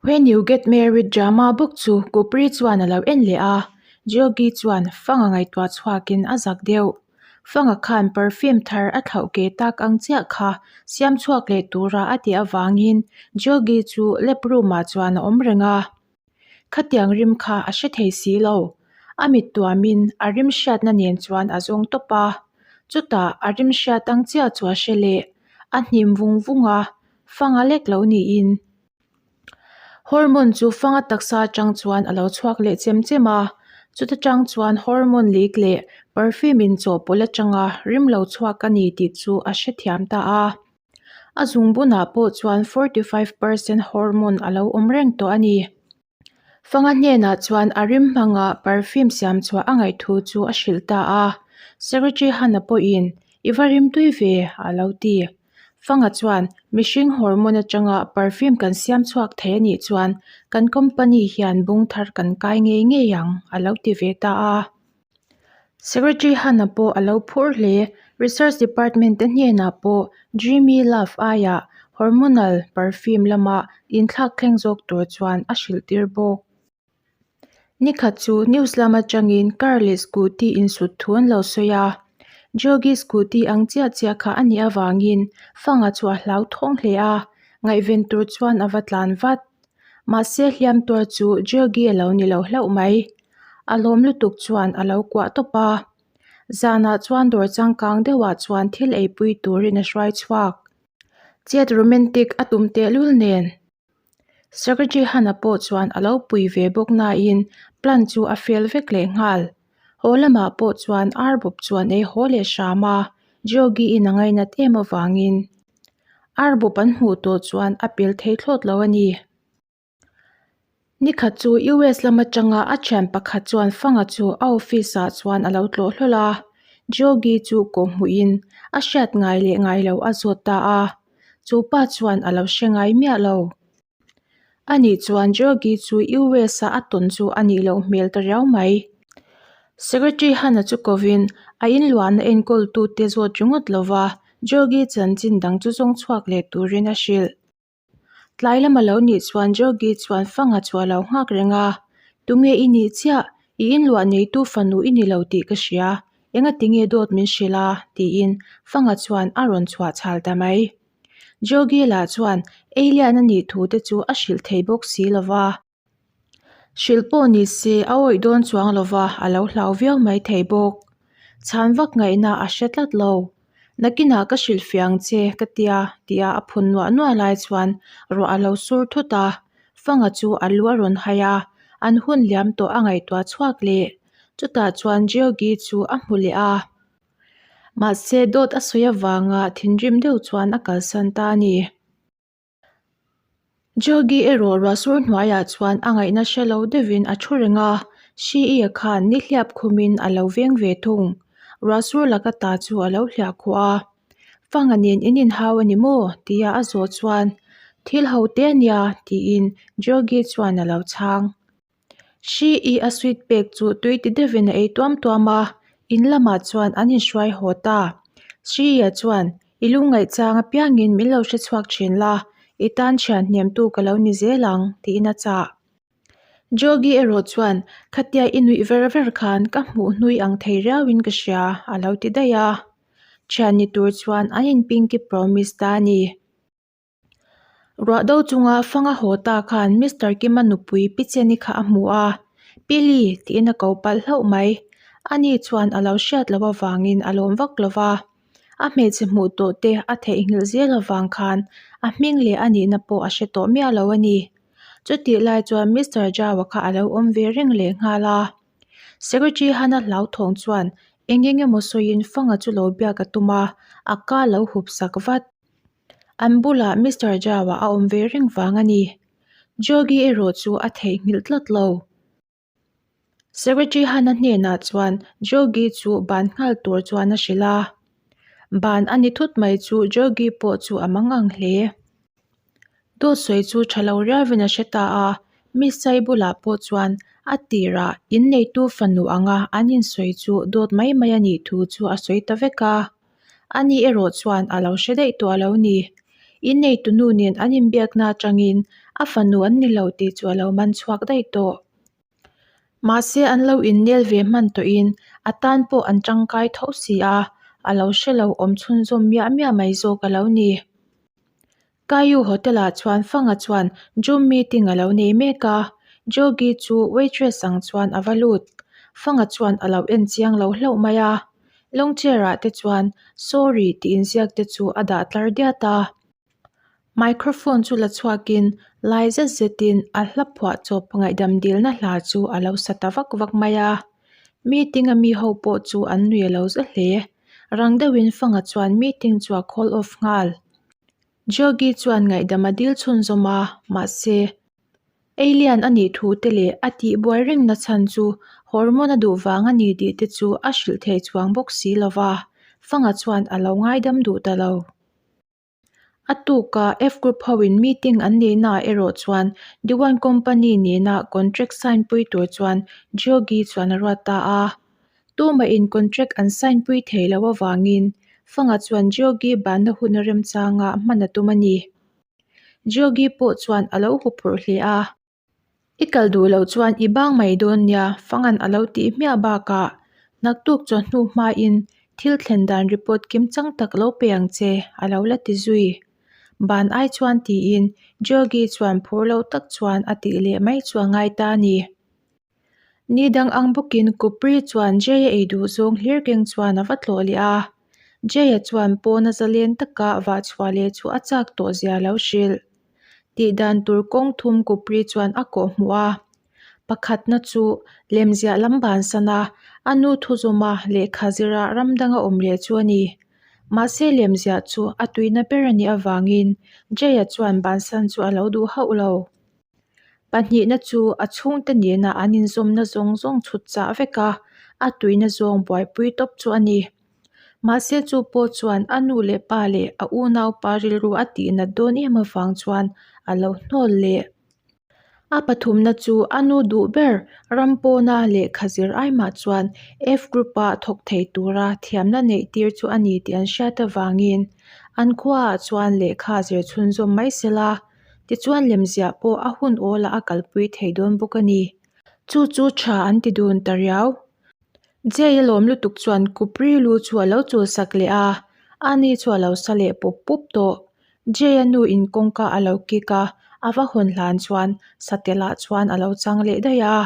When You Get Married drama bawk chu Kupri chuan a lo en leh a, Geogi chuan Fanga ngaihtuah chhuakin a zak deuh. Fanga khan perfume thar a thlauh ke tak ang chiah kha siam chhuak leh tura a tih avangin Geogi chu lab room ah chuan a awm reng a. Khatiang rim kha a hre thei si lo. A mit tuamin a rim hriatna nen chuan a zawng tawp a. Chutah a rim hriat ang chiah chu a hre leh. A hnim vung vung a, fanga lek lo niin. Hormone chu fanga taksa atang chuan a lo chhuak leh chem chem a, chuta tang chuan hormone leak leh perfume in chawhpawlh atanga rim lo chhuak a ni tih chu a hrethiam ta a. A zungbunah pawh chuan 45 percent hormone a lo awm reng tawh a ni. Fanga hnenah chuan a rim hmanga perfume siam chhuah a ngaih thu chu a hrilh ta a. Secretary Hana pawhin, I va rim tui ve, a lo ti. Fanga chuan, Mihring hormone atanga perfume kan siam chhuak thei a nih chuan kan company hian bung thar kan kai ngei ngei ang, a lo ti ve ta a. Secretary Hana pawh a lo phur hle. Research Department te hnenah pawh Dreamy Love aiah hormonal perfume lama inthlak thleng zawk tur chuan a hrilh tir bawk. Nikhat chu news lam atangin car leh scooty insut thu an lo sawi a. Jogi scooty ang chiah chiah kha a nih avangin Fanga chu a hlauthawng hle a, ngaihven tur chuan a va tlan vat. Mahse hliam tuar chu Jogi a lo ni lo hlauh mai. A lawm lutuk chuan a lo kuah tawp a. Zanah chuan dawr changkang deuhah chuan thil eipui turin a hruai chhuak. Chet romantic a tum tehlul nen. Secretary Hana pawh chuan a lo pui ve bawk nain plan chu a fail vek leh nghal. Haw lamah pawh chuan ar bawp chuan ei haw leh hram a, Geogi in a ngainat em avangin ar bawp an hmuh tawh chuan a pel thei thlawt lo a ni. Nikhat chu US lam atanga a thian pakhat chuan Fanga chu a office ah chuan a lo tlawh hlawl a, Geogi chu kawhhmuhin a hriat ngai leh ngai lo a zawt ta a. Chu pa chuan a lo hre ngai miah lo. Ani chuan Georgi chu US a a tawn chu a nih loh hmel ta riau mai. Secretary Hana chu kovin a inluahna enkawltute zawt ringawt lova Georgi chanchin dang chu zawng chhuak leh turin a hrilh. Tlai lama lo nih chuan Georgi chuan fanga chu a lo nghak reng a, Tunge i nih chiah? I inluah neitu fanu i ni lo tih ka hria. Engati nge dawt min hrilh a? tiin Fanga chuan a rawn chhuah chhal ta mai. Jogi lah chuan Alien a nih thu te chu a hrilh thei bawk si lo va. Hrilh pawh ni se a awih dawn chuang lo va, a lo hlau viau mai thei bawk. Chhan vak ngaihna a hre tlat lo. Nakinah ka hrilh fiang che ka tia tia a phun nuah nuah lai chuan ruah a lo sur thut a, Fanga chu a lu a rawn hai a, an hun liam tawh a ngaihtuah chhuak leh. Chutah chuan Georgi chu a hmu leh a. Mahse dawt a sawi avanga thinrim deuh chuan a kalsan ta a ni. Georgi erawh ruahsur hnuaiah chuan a ngaihna hre lo deuhin a thu reng a, Shi-i khan nihliap khumin a lo veng ve thung. Ruahsur laka ta chu a lo hliah khuh a. Fanga nen in inhau a ni maw? tia a zawh chuan, Thil ho te ania, tiin Georgi chuan a lo chhang. Hri-i a sweet pek chu tui ti deuhin a ei tuam tuam a, in lamah chuan an inhruai haw ta. Hri-a chuan, I lungngaih chang apiangin min lo hre chhuak thin la, i tan thian hnemtu ka lo ni zel ang, tiin a chah. Jogi erawh chuan, Khatia i nuih ver ver khan ka hmuh hnui ang thei riauin ka hria, a lo ti daih a. Thian ni tur chuan an in pinky promise ta a ni. Ruah do chunga fanga haw ta khan Mister Kima nupui Pi Cheni kha a hmu a, Pi Li tiin a ko palh hlauh mai. Ani chuan a lo hriat loh avangin a lawm vak lo va, a hmeichhe hmuh tawh te a theihnghilh zel avang khan a hming leh a nihna pawh a hre tawh miah lo a ni. Chutih lai chuan Mister Jawa kha a lo awm ve reng lehnghal a. Secretary Hana hlauthawng chuan eng eng emaw sawiin fanga chu lo biak a tum a, a ka lo hup sak vat. An bulah Mister Jawa a awm ve reng vang a ni. Jogi erawh chu a theihnghilh tlat lo. Secretary Hana hnenah chuan Jogi chu ban nghal tur chuan a hrilh a. Ban a ni thut mai chu Jogi pawh chu a mang ang hle. Dawt sawi chu tha lo riauin a hre ta a, Miss Sai bulah pawh chuan a tirah inneitu fanu anga an insawi chu dawt mai mai a nih thu chu a sawi ta vek a. Ani erawh chuan a lo hre daih tawh a lo ni. Inneitunu nen an inbiakna atangin a fanu an ni lo tih chu a lo man chhuak daih tawh. Mahse an lo innel ve hman tawhin a tan pawh an tangkai tho si a, a lo hre lo awm chhunzawm miah miah mai zawk a lo ni. Kaiyu Hotel ah chuan Fanga chuan Zoom meeting a lo nei mek a, Jogi chu waitress ang chuan a va lut. Fanga chuan a lo en chiang lo hlauh mai a, long chair ah te chuan Sorry tih inziak te chu a dah tlar diat a. Microphone chu la chhuakin lai zet zetin a hla phuah chawp ngaihdam dilna hla chu a lo sa ta vak vak mai a. Meeting a mi ho pawh chu an nui a lo za hle. Rang deuhin Fanga chuan meeting chu a call off nghal. Jogi chuan ngaihdam a dil chhunzawm a, mahse, Alien a nih thu te leh a tihbuai rengna chhan chu hormone a duh vang a ni tih te chu a hrilh thei chuang bawk si lo va, Fanga chuan a lo ngaidam duh ta lo. A tuka F-Group hoin meeting an neihnaah erawh chuan Diwan Company nena contract sign pui tur chuan Jogi chuan a ruat ta a. Tumahin contract an sign pui thei lo avangin Fanga chuan Jogi banna hun a remchanga hman a tum a ni. Jogi pawh chuan a lo huphurh hle a. I kal duh loh chuan i bang mai dawn nia, Fangan a lo tih hmiah bakah naktuk chawhnu hmain thil thlen dan report kim chang tak lo pe ang che, a lo la ti zui. Ban ai chuan tiin Jogi chuan phur lo tak chuan a tih leh mai chu a ngai ta a ni. Ni dang ang bawkin Kupri chuan Jay-a ei duh zawng hlir keng chuan a va tlawh leh a. Jay-a chuan pawna zalen taka vah chhuah leh chu a chak tawh zia a lo hrilh. Tih dan tur kawng thum Kupri chuan a kawh hmuh a. Pakhatna chu lemziah lam bansan a, a nu thuzawma lehkha zira ram danga awm leh chu a ni. Mahse lemziah chu a tuina ber a nih avangin Jay-a chuan bansan chu a lo duh hauh lo. Pahnihna chu a chhungte nena an inzawmna zawng zawng chhut chah vek a, a tuina zawng buaipui tawp chu a ni. Mahse chu pawh chuan a nu leh pa leh a unaupa rilru a tihnat dawn em avang chuan a lo hnawl leh. A pathumna chu a nu duh ber ram pawna lehkha zir aimah chuan F group-a thawk thei tura thiamna neih tir chu a ni tih an hriat avangin an khuaah chuan lehkha zir chhunzawm mai sela. Tichuan lemziah pawh a hun awlah a kalpui thei dawn bawk a ni. Chu chu tha an ti dun ta riau. Jay a lawm lutuk chuan Kupri lu chu a lo chul sak leh a, ani chu a lo sa leh pup pup tawh. Jay a nu in kawngka a lo kik a, a va hawn hlan chuan Satela chuan a lo chang leh daih a.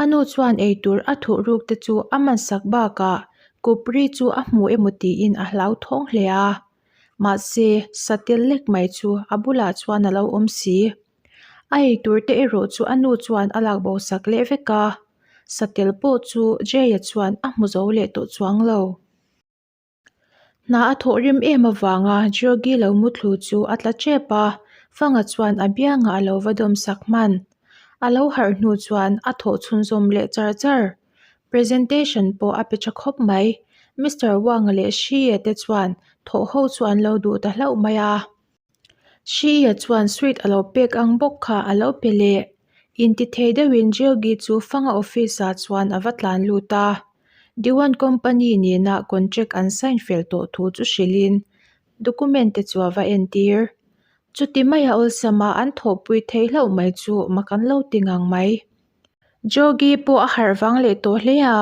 A nu chuan eitur a thuh ruk te chu a mansak bakah Kupri chu a hmu emaw tiin a hlauthawng hle a. Mahse, satel lek mai chu a bulah chuan a lo awm si. A eitur te erawh chu a nu chuan a lak bo sak leh vek a, satel pawh chu Jay-a chuan a hmu zo leh tawh chuang lo. Hna a thawh rim em avanga Jogi lo muthlu chu a tla tep a, Fanga chuan a biangah a lo va dawm sak hman. A lo harh hnu chuan a thawh chhunzawm leh char char. Presentation pawh a pe tha khawp mai. Mister Wang-a leh Shri-a te chuan thawh ho chu an lo duh ta hlauh mai a. Shri-a chuan sweet a lo pek ang bawk kha a lo pe leh. Intithei deuhin Jogi chu Fanga office-ah chuan a va tlan lut a. Diwan Company nena contract an sign fel tawh thu chu hrilhin document te chu a va entir. Chuti maia awlsama an thawhpui thei hlauh mai chu mak an lo ti ngang mai. Jogi pawh a harh vang leh tawh hle a,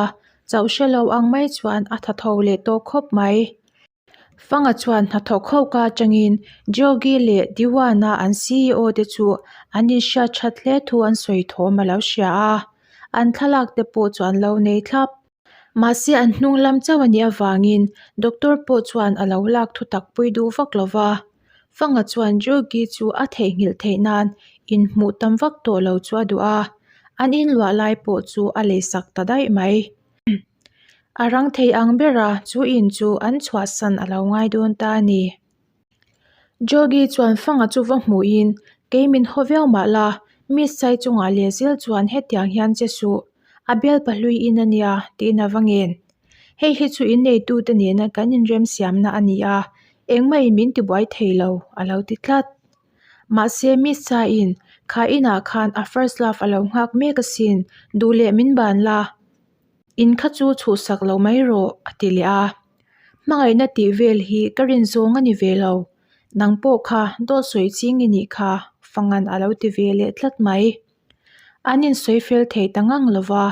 chauh hre lo ang mai chuan a tha tho leh tawh khawp mai. Fanga chuan hnathawk ho ka atangin Jogi leh Diwana an CEO te chu an inhriat that hle thu an sawi thawm a lo hria a, an thlalak te pawh chu an lo nei thlap. Mahse an hnung lam chauh a nih avangin doctor pawh chuan a lo lak thu tak pui duh vak lo va. Fanga chuan Jogi chu a theihnghilh theih nan inhmuh tam vak tawh lo chu a duh a, an inluah lai pawh chu a leisak ta daih mai. A rang thei ang bera chu in chu an chhuahsan a lo ngai dawn ta a ni. Jogi chuan Fanga chu va hmuhin, Kei min haw viau mah la, Miss Sai chungah leh zel chuan hetiang hian che suh, a bial pahlui in a nia, tiin a va ngen. Hei hi chu inneitute nena kan inremsiamna a ni a, engmahin min tibuai thei lo, a lo ti tlat. Mahse Miss Saiin, Kha inah khan a first love a lo nghak mek asin, duh leh min ban la. In kha chu chhuhsak lo mai rawh, a ti leh a. Hmangaihna tih vel hi ka rin zawng a ni ve lo. Nang pawh kha dawt sawi ching i nih kha, Fangan a lo ti ve leh tlat mai. An insawi fel thei ta ngang lo va.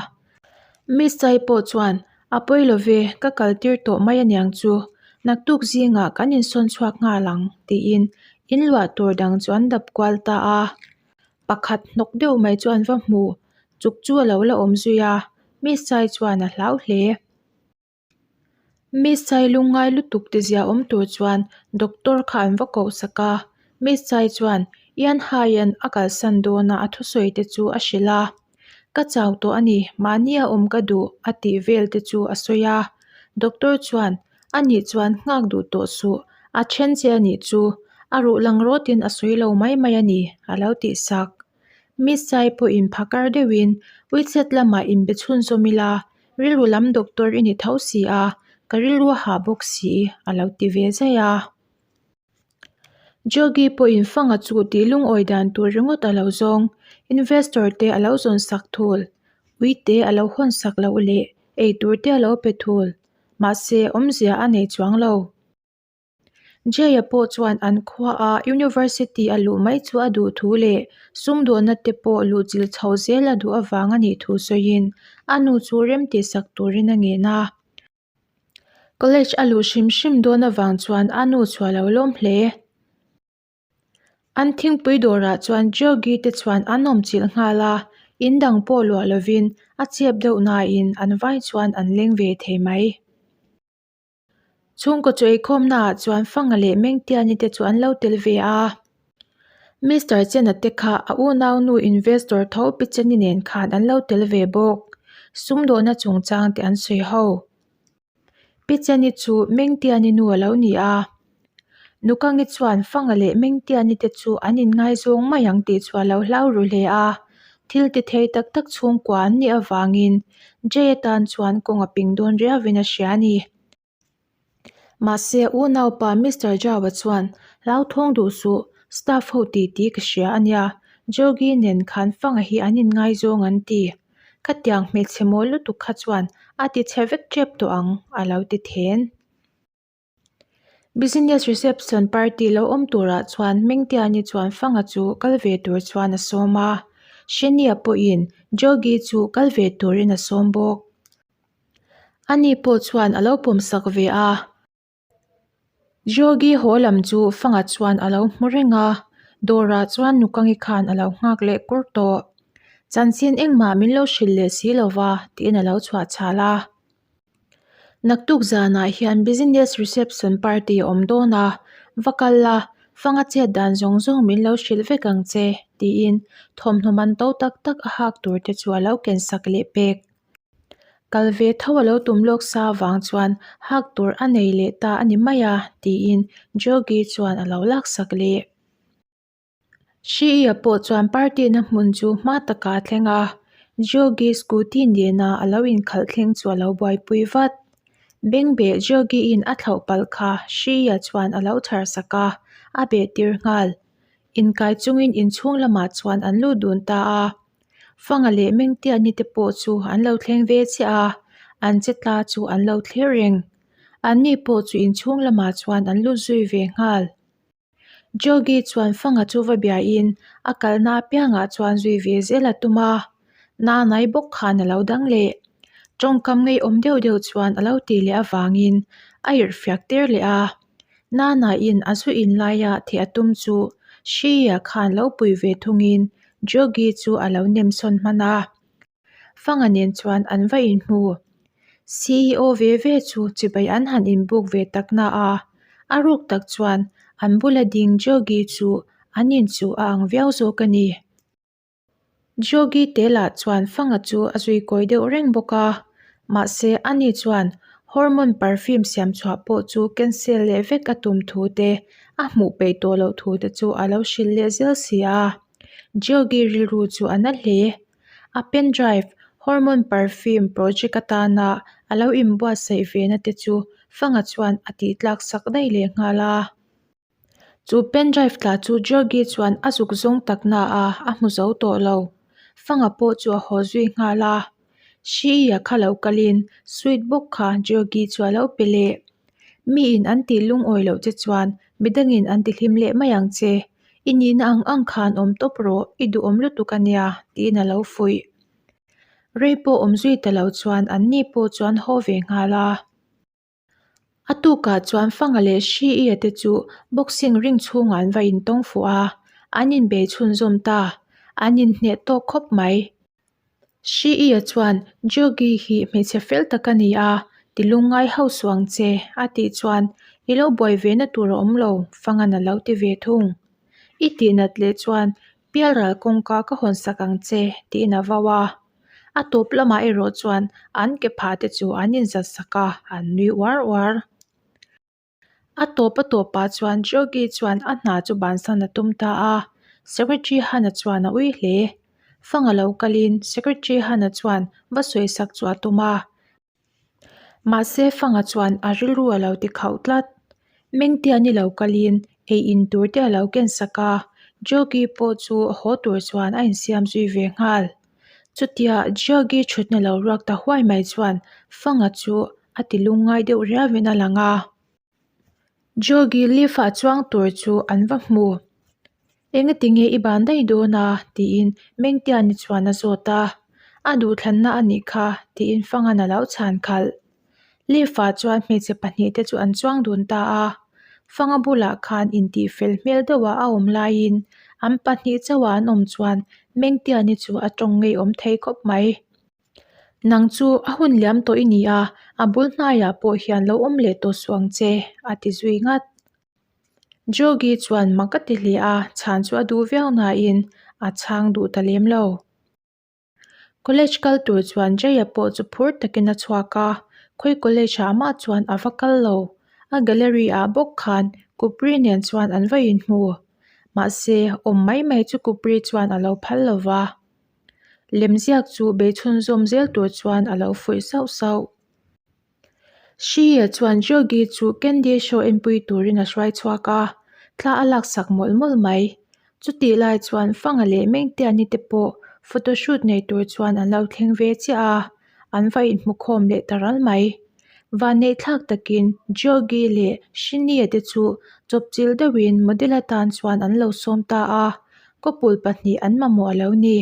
Miss Chai pawh chuan, A pawi lo ve, ka kal tir tawh mai aniang chu. Naktuk zingah kan insawn chhuak nghal ang, tiin inluah tur dang chu an dap kual ta a. Pakhat hnawk deuh mai chu an va hmu, chuk chu a lo la awm zui a, Miss Chai chuan a hlau hle. Miss Chai lungngai lutuk ti zia awm tur chuan doctor kha an va koh sak a, Miss Chai chuan Ian Haian a kalsan dawn a a thusawi te chu a hrilh a, Ka chau tawh a ni, mahni a awm ka duh a tih vel te chu a sawi a, doctor chuan A nih chuan nghak duh tawh suh, a then che a nih chu, a ruh lang rawtin a sawi lo mai mai a ni a lo tih sak. Miss Chai pawhin phakar deuhin WeChat lamah inbe chhunzawm ila, Rilru lam doctor i ni tho si a, ka rilru a hah bawk si a lo ti ve zai a. Jogi pawhin fanga chu tih lungawi dan tur ringawt a lo zawng, investor te a lo zawn sak thul, ui te a lo hawn sak loh leh ei tur te a lo pe thul, mahse awmzia a nei chuang lo. Jay-a pawh chuan an khuaah University a luh mai chu a duh thu leh sumdawhna te pawh luhchilh chho zel a duh avang a nih thu sawiin a nu chu rem tihsak turin a ngen a. College a luh hrim hrim dawn avang chuan a nu chu a lo lawm hle. An thingpui dawrah chuan Jogi te chuan an awm chilh nghal a, in dang pawh luah lovin a chep deuh nain an vai chuan an leng ve thei mai. Chhungkaw chu eikhawmnaah chuan Fanga leh Mengtiani te chu an lo tel ve a. Mister Chena te kha a unaunu investor tho Pi Cheni nen khan an lo tel ve bawk. Sumdawhna chungchang te an sawi ho. Pi Cheni chu Mengtiani nu a lo ni a. Nukangi chuan Fanga leh Mengtiani te chu an inngaizawng mai ang tih chu a lo hlau ru hle a. Thil ti thei tak tak chhungkua an nih avangin Jay atan chuan kawng a ping dawn riauin a hria a ni. Mahse unaupa Mister Zhao-a chuan hlauthawng duh suh, staff ho tih tih ka hria a nia, Jogi nen khan Fanga hi an inngaizawng an ti. Khatiang hmeichhe mawl lutuk kha chuan a ti chhe vek tep tawh ang a lo ti then. Business reception party lo awm turah chuan Mengtiani chuan Fanga chu kal ve tur chuan a sawm a, Shenia pawhin Jogi chu kal ve turin a sawm bawk. Ani pawh chuan a lo pawmsak ve a, Jogi haw lam chu Fanga chuan a lo hmu reng a, dawrah chuan Nukangi khan a lo nghak leh kur tawh. Chanchin engmah min lo hrilh leh si lova tiin a lo chhuah chhal a. Naktuk zanah hian business reception party a awm dawn a, va kal la, fanga chet dan zawng zawng min lo hrilh vek ang che, tiin thawmhnaw man to tak tak a hak tur te chu a lo ken sak leh pek. Kal ve tho a lo tum lawk sa avang chuan hak tur a nei leh ta a ni mai a, tiin Jogi chuan a lo laksak leh. Hriia pawh chuan party na hmun chu hma takah a thleng a, Jogi scooty nena a lo inkhalh thleng chu a lo buaipui vat. Bengbeh Jogi in a thlauh palh kha Hriia chuan a lo chhar sak a, a beh tir nghal. Inkai chungin inchhung lamah chuan an lut dun ta a. Fanga leh Mengtiani te pawh chu an lo thleng ve chiah a, an che tla chu an lo thlir reng. Anni pawh chu inchhung lamah chuan an lut zui ve nghal. Jogi chuan Fanga chu va biain a kalna apiangah chuan zui ve zel a tum a, Nanai bawk khan a lo dang leh. Tawngkam ngeiawm deuh deuh chuan a lo tih leh avangin a irhfiak tir leh a. Nanaiin a zu in laia theh a tum chu Shriya khan lo pui ve thungin Jogi chu a lo nem sawn hman a. Fanga nen chuan an va inhmu. Ceo ve ve chu chibai an han inbuk ve tak na a, a ruk tak chuan an bula ding Jogi chu an inchuh a ang viau zawk a ni. Jogi te lah chuan Fanga chu a zui kawi deuh reng bawk a, mahse ani chuan hormone perfume siam chhuah pawh chu cancel leh vek a tum thu te, a hmuh peih tawh loh thu te chu a lo hrilh leh zel si a. Jogi rilru chu a na hle. A pen drive, hormone perfume project atana a lo inbuatsaih ve na te chu Fanga chuan a tih tlak sak daih leh nghal a. Chu pen drive tla chu Georgie chuan a zuk zawng tak na a, a hmu zo tawh lo. Fanga pawh chu a haw zui nghal a. Hri-a kha lo kalin sweet bawk kha Georgie chu a lo pe leh. Miin an tih lungawi loh che chuan Midangin an tihlim leh mai ang che. I nihna ang ang khan awm tawp rawh, i duhawm lutuk a nia, tiin a lo fuih. Rei pawh awm zui ta lo chuan an ni pawh chu an haw ve nghal a. A tukah chuan Fanga leh Hri-ia te chu boxing ring chhungah an va intawng fuh a, an inbei chhunzawm ta. An inhneh tawk khawp mai. Hri-ia chuan Jogi hi hmeichhe fel tak a ni a, ti lungngai ho suh ang che, a tih chuan i lo buai ve na tur a awm lo, Fangan a lo ti ve thung. I tihnat leh chuan Pialral kawngka ka hawn sak ang che, tiin a vau a. A tawp lamah erawh chuan an ke phah te chu an inzat sak a, an nui uar uar. A tawp a tawpah chuan Jogi chuan a hna chu bansan a tum ta a, Secretary Hana chuan a ui hle. Fang a lo kalin Secretary Hana chuan va sawisak chu a tum a. Mahse Fanga chuan a rilru a lo ti khauh tlat. Mengtia ni lo kalin ei in tur te a lo ken sak a, Jogi pawh chu haw tur chuan a insiam zui ve nghal. Chutia Jogi thutna lo ruak ta huai mai chuan Fanga chu a ti lungngai deuh riauin a lang a. Jogi lift ah chuang tur chu an va hmu. Engati nge i ban daih dawn a? tiin Mengtiani chuan a zawt a. A duhthlanna a nih kha tiin Fangan a lo chhan khalh. Lift ah chuan hmeichhe pahnihte chu an chuang dun ta a. Fanga bulah khan intihfel hmel deuhah a awm laiin an pahnih chauha an awm chuan Mengtiani chu a tawng ngeiawm thei khawp mai. Nang chu a hun liam tawh i ni a, a bul hnaiah pawh hian lo awm leh tawh suh ang che, a ti zui ngat. Jogi chuan mak a ti hle a, chhan chu a duh viau nain a chhang duh ta lem lo. College kal tur chuan Jaya pawh chu phur takin a chhuak a, khawi college ah mah chuan a va kal lo. A gallery ah bawk khan Kupri nen chuan an va inhmu. Mahse, awm mai mai chu Kupri chuan a lo phal lo va. Lemziak chu beichhunzawm zel tur chuan a lo fuih sauh sauh. Hriya chuan Jogi chu Candy show enpui turin a hruai chhuak a, thla a laksak mawlh mawlh mai. Chutih lai chuan Fanga leh Mengtiani te pawh photoshoot nei tur chuan an lo thleng ve chiah a, an va inhmukhawm leh ta ral mai. Vanneihthlak takin Jogi leh Hrinia te chu chawpchilh deuhin model atan chuan an lo sawm ta a, Couple pahnih an mamawh a lo ni.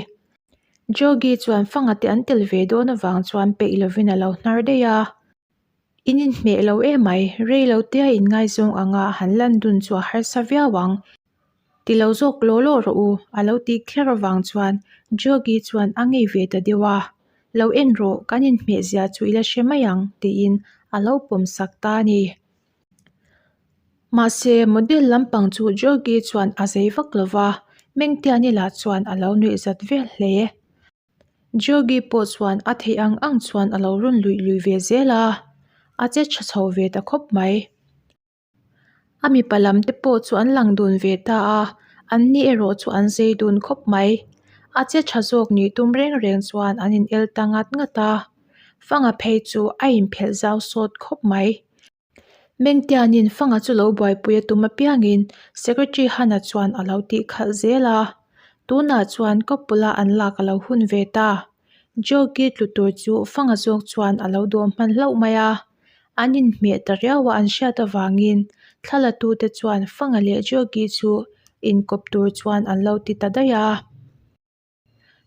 Jogi chuan fanga te an tel ve dawn avang chuan peih lovin a lo hnar daih a. In inhmeh lo emai, rei lo tea inngaizawng anga han lan dun chu a harsa viau ang. Ti lo zawk law law rawh u, a lo tih kher avang chuan Jogi chuan a ngei ve ta deuh a. Lo en rawh, kan inhmeh zia chu i la hre mai ang, tiin a lo pawm sak ta a ni. Mahse, model lampang chu Jogi chuan a zei vak lo va, Mengtiani lah chuan a lo nuih zat vel hle. Jogi pawh chuan a theih ang ang chuan a lo rawn luih lui ve zel a, a che tha chho ve ta khawp mai. A mipa lam te pawh chu an lang dun ve ta a, an ni erawh chu an zei dun khawp mai. A che tha zawk nih tum reng reng chuan an in el ta ngat ngat a, Fanga phei chu a inphelh zau sawt khawp mai. Mengtianin Fanga chu lo buaipui a tum apiangin Secretary Hana chuan a lo tih khalh zel a. Tunah chuan Coppola an lak a lo hun ve ta. Jogi tlu tur chu Fanga zawk chuan a lo dawm hman hlauh mai a. An inhmeh ta riau a an hriat avangin thlalatute chuan Fanga leh Jogi chu inkawp tur chuan an lo ti ta daih a.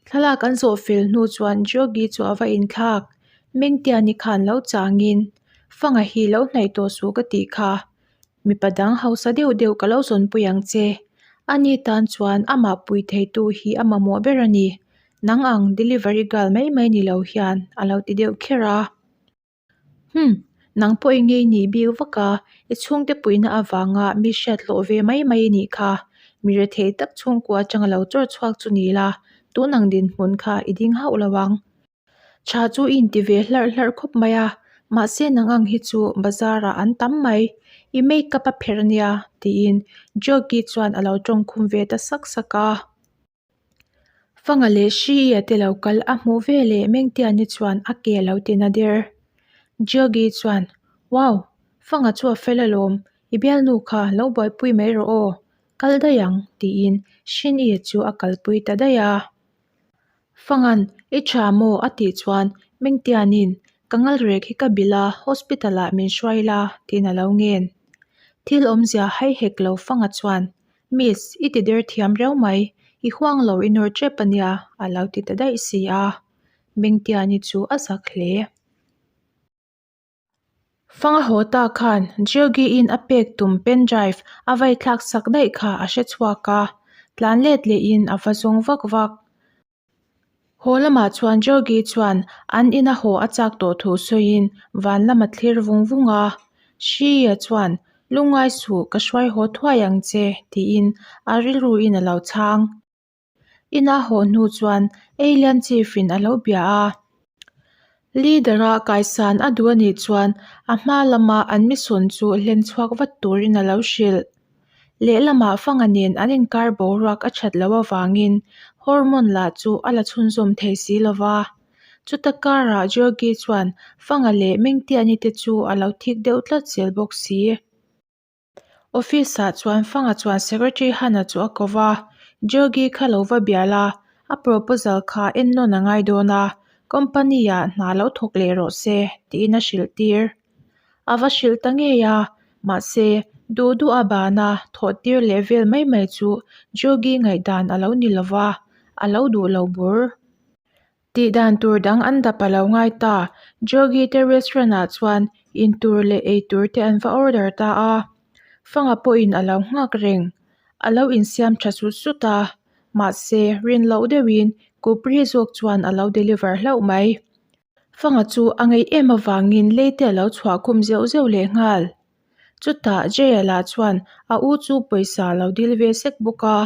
Thlalak an zawh fel hnu chuan Jogi chu a va inthlak. Mengtiani khan lo changin, Fanga hi lo hnaih tawh suh ka tih kha. Mipa dang hausa deuh deuh ka lo zawnpui ang che. Ani tan chuan amah pui theitu hi a mamawh ber a ni. Nang ang delivery girl mai mai ni lo hian a lo ti deuh kher a. Humm, nang pawh i ngei nih bik vak a, i chhungte puihna avanga mi hriat hlawh ve mai mai i nih kha. Mi rethei tak chhungkua atanga lo chawr chhuak chu ni la, tun ang dinhmun kha i ding hauh lo ang. Tha chu i inti ve hlarh hlarh khawp mai a, mahse nang ang hi chu bazar ah an tam mai. I make up a pherh ania tiin Jogi chuan a lo tawngkhum ve ta sak sak a. Fanga leh Hriia te lo kal a hmuh ve leh Mengtiani chuan a ke lo ti na der. Jogi chuan, Wow! Fanga chu a fel alawm, i bialnu kha lo buaipui mai rawh aw, kal daih ang, tiin Hrinia chu a kalpui ta daih a. Fanga'n, I tha maw? a tih chuan Mengtiani'n, Ka ngal rek hi ka bilh a, hospital ah min hruai la, tiin a lo ngen. Thil awmzia hai hek lo fanga chuan, Miss, i ti der thiam riau mai, i huang lo i nawr tep a nia, a lo ti ta daih si a. Mengtiani chu a zak hle. Fanga haw ta khan Georgie-in a pek tum pen drive a vai thlak sak daih kha a hre chhuak a, tlan let lehin a va zawng vak vak. Haw lamah chuan Georgie chuan an ina haw a chak tawh thu sawiin van lam a thlir vung vung a. Shri-a chuan, Lungngai suh, ka hruai haw thuai ang che, tiin a rilruin a lo chhang. Ina haw hnu chuan Alien Chief in a lo bia a. Leader-a kaisan a duh a nih chuan a hma lama an mission chu hlen chhuak vat turin a lo hrilh. Lehlamah Fanga nen an inkar boruak a that loh avangin hormone lah chu a la chhunzawm thei si lo va. Chuta karah Georgi chuan Fanga leh Mengtiani te chu a lo thik deuh tlat zel bawk si. Office ah chuan Fanga chuan Secretary Hana chu a ko va, Georgi kha lo va bia la, a proposal kha en nawn a ngai dawn a, company ah hna lo thawk leh rawh se, tiin a hrilh tir. A va hrilh ta ngei a, mahse duh duh a bana thawh tir leh vel mai mai chu Georgi ngaihdan a lo ni lo va, a lo duh lo bur. Tih dan tur dang an dap a lo ngai ta. Jogi te restaurant ah chuan in tur leh ei tur te an va order ta a. Fanga pawhin a lo nghak reng. A lo insiam tha sut sut a. Mahse, rin loh deuhin Kupri zawk chuan a lo deliver hlauh mai. Fanga chu a ngeih em avangin lei te a lo chhuah khum zeuh zeuh leh nghal. Chutah Jay-a lah chuan a u chu pawisa a lo dil ve sek bawk a.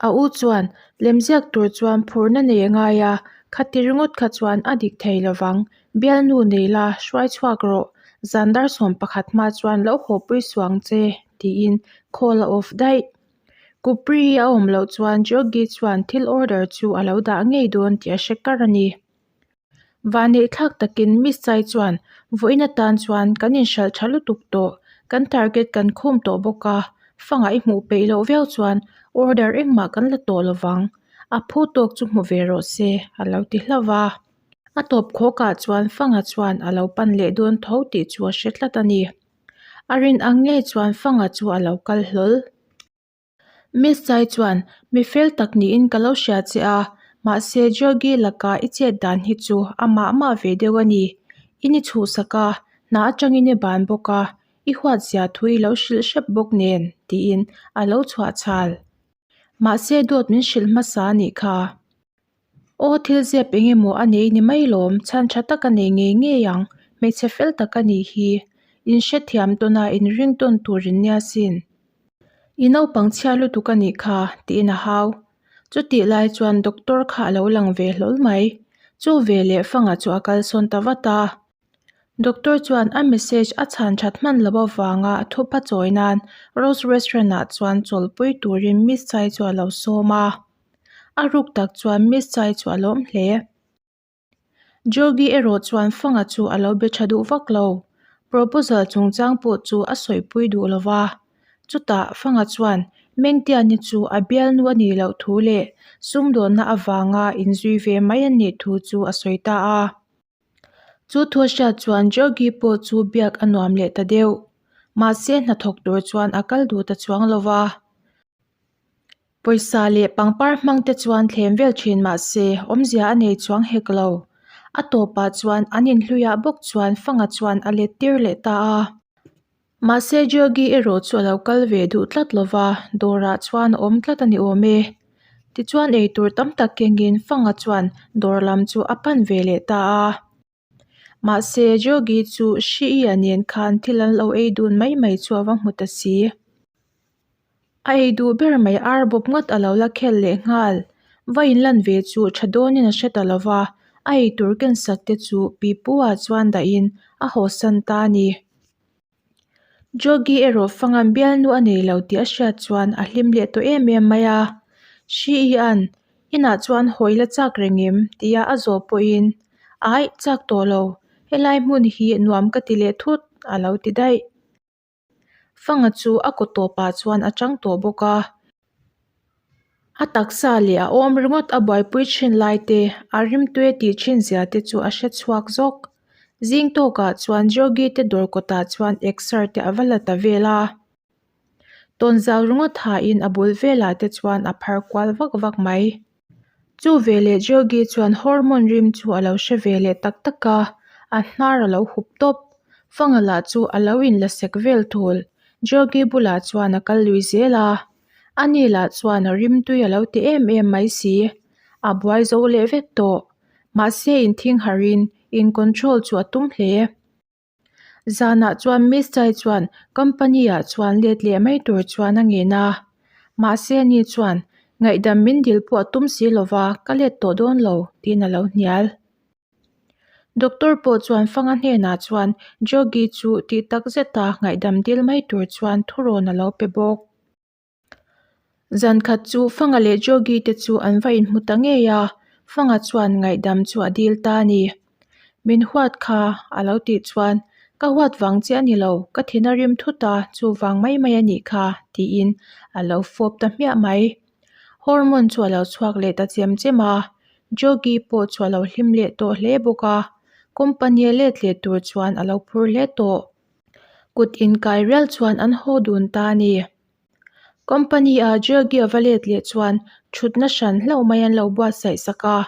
A u chuan lemziak tur chuan phurna nei a ngai a, khati ringawt kha chuan a dik thei lovang, bialnu nei la, hruai chhuak rawh, zan dar 11 hma chuan lo haw pui suang che, tiin call a off daih. Kupri a awm loh chuan Jogi chuan thil order chu a lo dah ngei dawn tih a hre kar a ni. Vanneih thlak takin Miss Chai chuan vawiin atan chuan kan inhralh tha lutuk tawh, kan target kan khum tawh bawk a, fangah i hmuh peih loh viau chuan order engmah kan la tawh lovang, a phu tawk chu hmu ve rawh se a lo ti hlauh va. A tawp khawkah chuan fanga chuan a lo pan leh dawn tho tih chu a hre tlat a ni. A rin ang ngei chuan fanga chu a lo kal hlawl. Miss Chai chuan, Mi fel tak niin ka lo hria che a, mahse Georgi laka i chet dan hi chu a mah mah ve deuh a ni. I ni chhuhsak a, hna atangin i ban bawk a, i huat zia thu i lo hrilh hrep bawk nen, tiin a lo chhuah chhal. Mahse dawt min hrilh hmasa a nih kha. Aw thil zep eng emaw a nei ni mai lawm, chhan tha tak a nei ngei ngei ang, hmeichhe fel tak a nih hi. In hrethiam tawn a, in ring tawn tur in nia sin. I naupang chhia lutuk a nih kha, tiin a hau. Chutih lai chuan doctor kha a lo lang ve hlawl mai. Chu ve leh fanga chu a kalsawn ta vat a. Doctor chuan a message a chhan that hman loh avanga thupa chawi nan Rose restaurant ah chuan chawlhpui turin Miss Chai chu a lo sawm a. A ruk tak chuan Miss Chai chu a lawm hle. Georgi erawh chuan Fanga chu a lo be tha duh vak lo. Proposal chungchang pawh chu a sawipui duh lo va. Chutah Fanga chuan Mengtiani chu a bialnu a nih loh thu leh sumdawnna avanga inzui ve mai a nih thu chu a sawi ta a. Chu thu a hriat chuan Georgi pawh chu biak a nuam leh ta deuh. Mahse hnathawk tur chuan a kal duh ta chuang lo va. Pawisa leh pangpar hmang te chuan thlem vel thin mahse awmzia a nei chuang hek lo. A tawpah chuan an inhluiah bawk chuan Fanga chuan a let tir leh ta a. Mahse Georgi erawh chu a lo kal ve duh tlat lo va, dawrah chuan a awm tlat a ni awm e. Tichuan eitur tam tak kengin Fanga chuan dawr lam chu a pan ve leh ta a. Mahse Georgi chu Hri-a nen khan thil an lo ei dun mai mai chu a va hmu ta si. A ei duh ber mai ar bawp ngawt a lo la khel leh nghal. Va inlan ve chu tha dawnin a hre ta lo va, a ei tur kensak te chu pipu-ah chuan dahin a hawsan ta a ni. Jogi erawh fangan bialnu a nei lo tih a hriat chuan a hlim leh tawh em em mai a. Hri-i-an, Inah chuan hawi la chak reng em? tia a zawh pawhin, Aih, chak tawh lo. Helai hmun hi nuam ka ti leh thut, a lo ti daih. Fanga chu a kaw tawpah chuan a chang tawh bawk a. A taksa leh a awm ringawt a buaipui thin lai te, a rimtui a tih thin zia te chu a hre chhuak zawk. Zing tawkah chuan Jogi te dawr kawtah chuan exer te a va la ta vel a. Tawnzau ringawt hain a bul velah te chuan a phar kual vak vak mai. Chu veleh Jogi chuan hormone rim chu a lo hre ve leh tak tak a, a hnar a lo hup tawp. Fanga lah chu a lo inla sek vel thul. Jogi bulah chuan a kal lui zel a, ani lah chuan a rimtui a lo ti em em mai si. A buai zo leh vek tawh. Mahse inthing harhin in control chu a tum hle. Zanah chuan Miss Chai chuan company ah chuan let leh mai tur chuan a ngen a, mahse ani chuan ngaihdam min dil pawh a tum si lova ka let tawh dawn lo tiin a lo hnial. Doctor pawh chuan Fanga hnenah chuan Jogi chu tih tak zeta ngaihdam dil mai tur chuan thurawn a lo pe bawk. Zan khat chu Fanga leh Jogi te chu an va inhmu ta ngei a, Fanga chuan ngaihdam chu a dil ta a ni. Min huat kha a lo tih chuan, Ka huat vang che a ni lo, ka thin a rim thut a, chuvang mai mai a nih kha, tiin a lo fawp ta hmiah mai. Hormone chu a lo chhuak leh ta chem chem a, Jogi pawh chu a lo hlim leh tawh hle bawk a, company a let leh tur chuan a lo phur hle tawh. Kut inkai rial chuan an haw dun ta a ni. Company ah Jogi a va let leh chuan thutna hran hlauh mai an lo buatsaih sak a,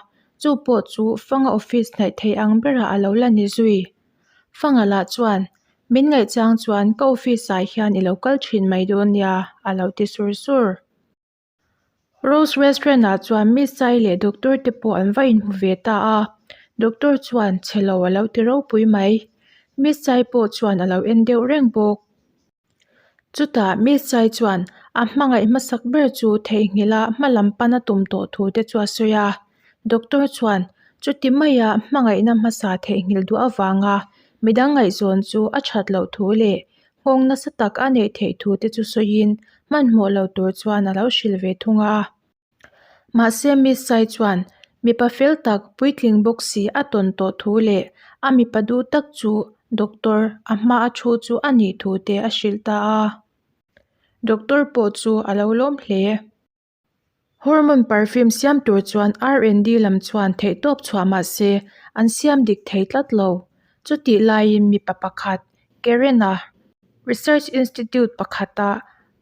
chu pawh chu Fanga office hnaih thei ang berah a lo la ni zui. Fanga lah chuan, Min ngaihchang chuan ka office ah hian i lo kal thin mai dawn nia, a lo ti sur sur. Rose restaurant ah chuan Miss Chai leh doctor te pawh an va inhmu ve ta a, doctor chuan chhe lo a lo ti ropui mai. Miss Chai pawh chuan a lo en deuh reng bawk. Chutah Miss Chai chuan a hmangaih hmasak ber chu theihnghilh a hma lam pan a tum tawh thu te chu a sawi a, doctor chuan chuti maia hmangaihna hmasa theihnghilh duh avanga midang ngaihzawn chu a that loh thu leh nghawng nasa tak a neih theih thu te chu sawiin hmanhmawh lo tur chuan a lo hrilh ve thung a. Mahse Miss Sai chuan mipa fel tak puitling bawk si a tawn tawh thu leh a mipa duh tak chu doctor a hma a thu chu a nih thu te a hrilh ta a. Doctor pawh chu a lo lawm hle. Hormone perfume siam tur chuan R&D lam chuan theihtawp chhuah mah se an siam dik thei tlat lo. Chutih laiin mipa pakhat Karen-a Research Institute pakhata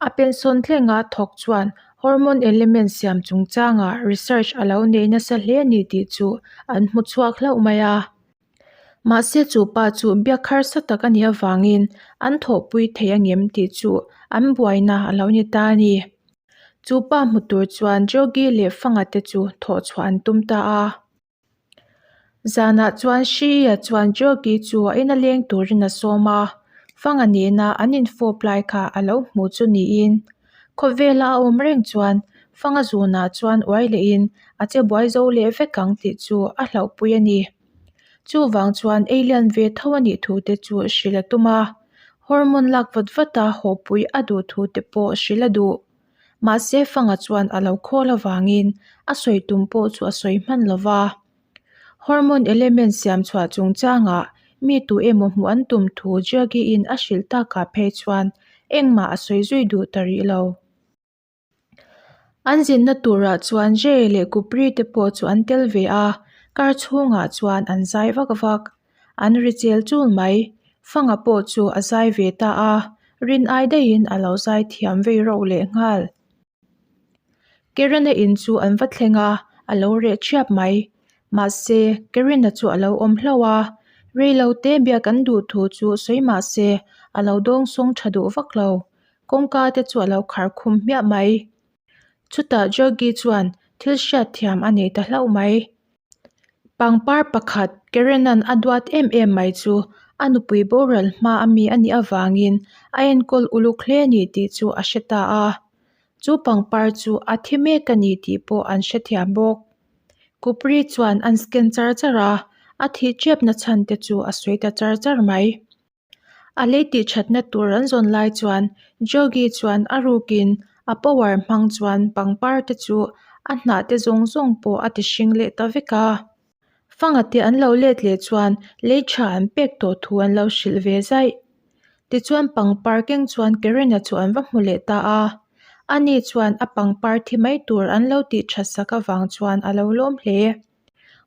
a pension thlenga thawk chuan hormone element siam chungchangah research a lo nei nasa hle a ni tih chu an hmu chhuak hlauh mai a. Mahse chu pa chu biak harsa tak a nih avangin an thawhpui thei angem tih chu an buaina a lo ni ta a ni. Chu pa hmu tur chuan Jogi leh Fanga te chu thawh chhuah an tum ta a. Zanah chuan Hriia chuan Jogi chu a ina leng turin a sawm a, Fanga nena an infawp lai kha a lo hmu chu niin khawvela a awm reng chuan Fanga zunah chuan uai lehin a che buai zo leh vek ang tih chu a hlauhpui a ni. Chuvang chuan ei lian ve tho a nih thu te chu hrilh a tum a, hormone lak vat vat a hawpui a duh thu te pawh hrilh a duh. Mahse Fanga chuan a lo khawl avangin a sawi tum pawh chu a sawi hman lo va. Hormone element siam chhuah chungchangah mi tu emaw hmuh an tum thu Jaggi-in a hrilh takah phei chuan engmah a sawi zui duh ta rih lo. An zinna turah chuan Jay leh Kupri te pawh chu an tel ve a, car chhungah chuan an zai vak vak. An ri chel chul mai. Fanga pawh chu a zai ve ta a, rin ai daihin a lo zai thiam vei rauh leh nghal. Karen-a in chu an va thleng a, a lo reh thiap mai. Mahse, Karen-a chu a lo awm hlauh a, reilo te biak an duh thu chu sawi mahse a lo dawngsawng tha duh vak lo. Kawngka te chu a lo khar khum hmiah mai. Chutah Jogi chuan thil hriat thiam a nei ta hlauh mai. Pangpar pakhat Karen-a'n a duat em em mai chu a nupui boral hma a mi a nih avangin a enkawl uluk hle a ni tih chu a hre ta a. Chu pangpar chu a thi mek a ni tih pawh an hrethiam bawk. Kupri chuan an scan char char a, a thih ṭepna chhan te chu a sawi ta char char mai. A lei tih thatna tur an zawn lai chuan Jogi chuan a rukin a power hmang chuan pangpar te chu a hnah te zawng zawng pawh a ti hring leh ta vek a. Fanga te an lo let leh chuan lei tha an pek tawh thu an lo hrilh ve zaih. Tichuan pangpar keng chuan Karen-a chu an va hmu leh ta a. Ani chuan a pangpar thi mai tur an lo tih that sak avang chuan a lo lawm hle.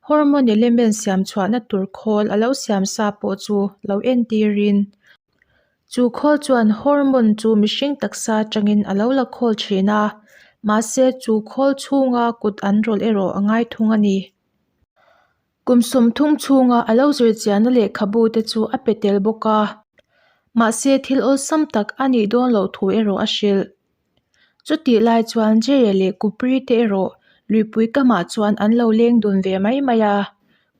Hormone element siam chhuahna tur khawl a lo siam sa pawh chu lo entirin. Chu khawl chuan hormone chu mihring taksa atangin a lo la khawl thin a, mahse chu khawl chhunga kut an rawlh erawh a ngai thung a ni. Kum 30 chhunga a lo zir chiahna lehkhabu te chu a pe tel bawk a, mahse thil awlsam tak a nih dawn loh thu erawh a hrilh. Chutih lai chuan Jaya leh Kupri te erawh luipui kamah chuan an lo leng dun ve mai mai a,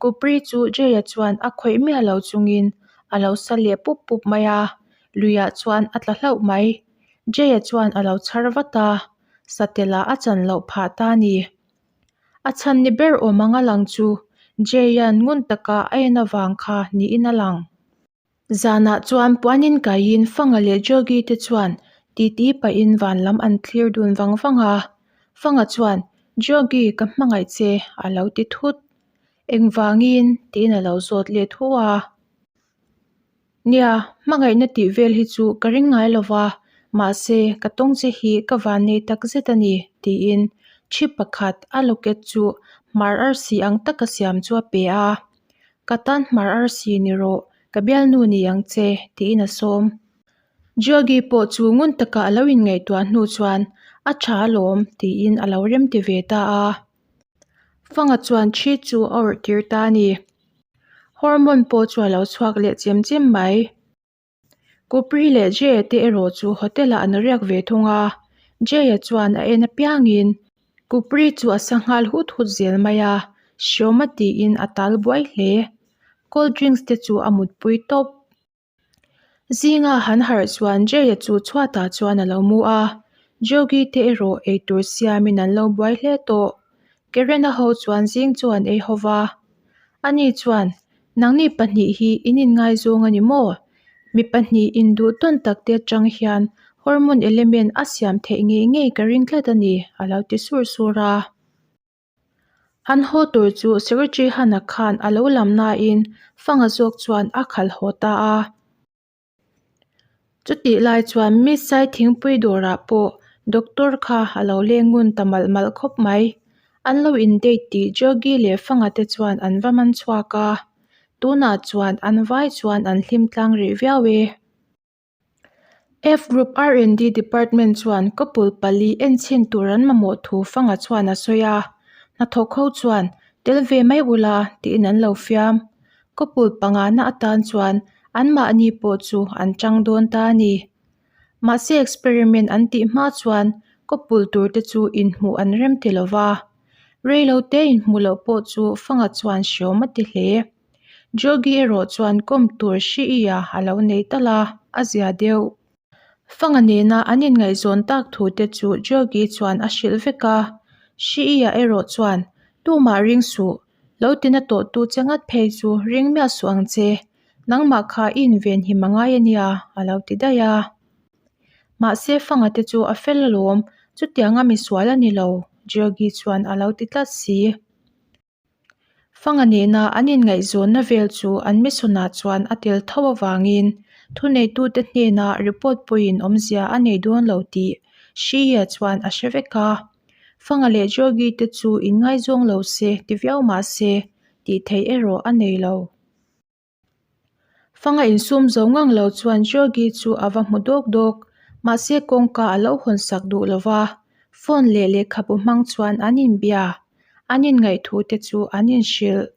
Kupri chu Jaya chuan a khawih miah lo chungin a lo sa leh pup pup mai a, luiah chuan a tla hlauh mai. Jaya chuan a lo chhar vat a, satelah a chan loh phah ta a ni. A chhan ni ber awm anga lang chu Jay-a'n ngun taka a en avang kha niin a lang. Zanah chuan puanin kaiin Fanga leh Jogi te chuan titi pahin van lam an thlir dun vang vang a. Fanga chuan, Jogi, ka hmangaih che, a lo ti thut. Engvangin? tiin a lo zawt let hu a. Nia, hmangaihna tih vel hi chu ka ring ngai lo va, mahse, ka tawng che hi ka vannei tak zet a ni, tiin chip pakhat a locket chu hmar arsi ang taka siam chu a pe a. Ka tan hmar arsi ni rawh, ka bialnu ni ang che, tiin a sawm. Jogi pawh chu ngun taka a lo inngaihtuah hnu chuan, A tha alawm, tiin a lo remti ve ta a. Fanga chuan thi chu a awrh tir ta a ni. Hormone pawh chu a lo chhuak leh chem chem mai. Kupri leh Jay-a te erawh chu hotel-ah an riak ve thung a. Jay-a chuan a en apiangin Kupri chu a sa nghal hut hut zel mai a, hriawm a tiin a tal buai hle. Cold drinks te chu a mutpui tawp. Zinga han harh chuan Jay-a chu chhuatah chuan a lo mu a, Jogi te erawh eitur siamin an lo buai hle tawh. Karen-a ho chuan zing chu an ei ho va. Ani chuan, Nangni pahnih hi in inngaizawng a ni maw? Mi pahnih induh tawn tak te atang hian hormone element a siam theih ngei ngei ka ring tlat a ni, a lo ti sur sur a. An haw tur chu Secretary Hana khan a lo lam nain Fanga zawk chuan a khalh haw ta a. Chutih lai chuan Missai thingpui dawrah pawh doctor kha a lo leng ngun ta malh malh khawp mai. An lo in date tih Jogi leh Fanga te chuan an va man chhuak a. Tunah chuan an vai chuan an hlim tlang rih viau e. F Group R&D Department chuan couple pali enchhin tur an mamawh thu Fanga chuan a sawi a, hnathawk ho chuan tel ve mai ula tiin an lo fiam. Couple pangana atan chuan anmahni pawh chu an tang dawn ta a ni. Mahse experiment an tih hma chuan couple tur te chu inhmuh an rem ti lova, reilote inhmuh loh pawh chu Fanga chuan hreawm a ti hle. Jogi erawh chuan kawm tur hri-ia a lo nei tal a, a zia deuh. Fanga nena an inngaihzawn tak thu te chu Jogi chuan a hrilh vek a. Hri-ia erawh chuan, Tumah ring suh, lo tina tawhtu che ngat phei chu ring miah suh ang che, nangmah kha i invenhim a ngai a nia, a lo ti daih a. Mahse Fanga te chu a fel alawm, chutianga misual a ni lo, Jogi chuan a lo ti tlat si. Fanga nena an inngaihzawnna vel chu an mission-ah chuan a tel tho avangin thuneitute hnena report pawhin awmzia a nei dawn lo tih Shri-a chuan a hre vek a. Fanga leh Jogi te chu inngaizawng lo se ti viau mah se tih theih erawh a nei lo. Fanga insum zo ngang lo chuan Jogi chu a va hmu dawk dawk. Mahse kawngka a lo hawn sak duh lo va, phone leh lehkhabu hmang chuan an inbia. An inngaih thu te chu an inhrilh.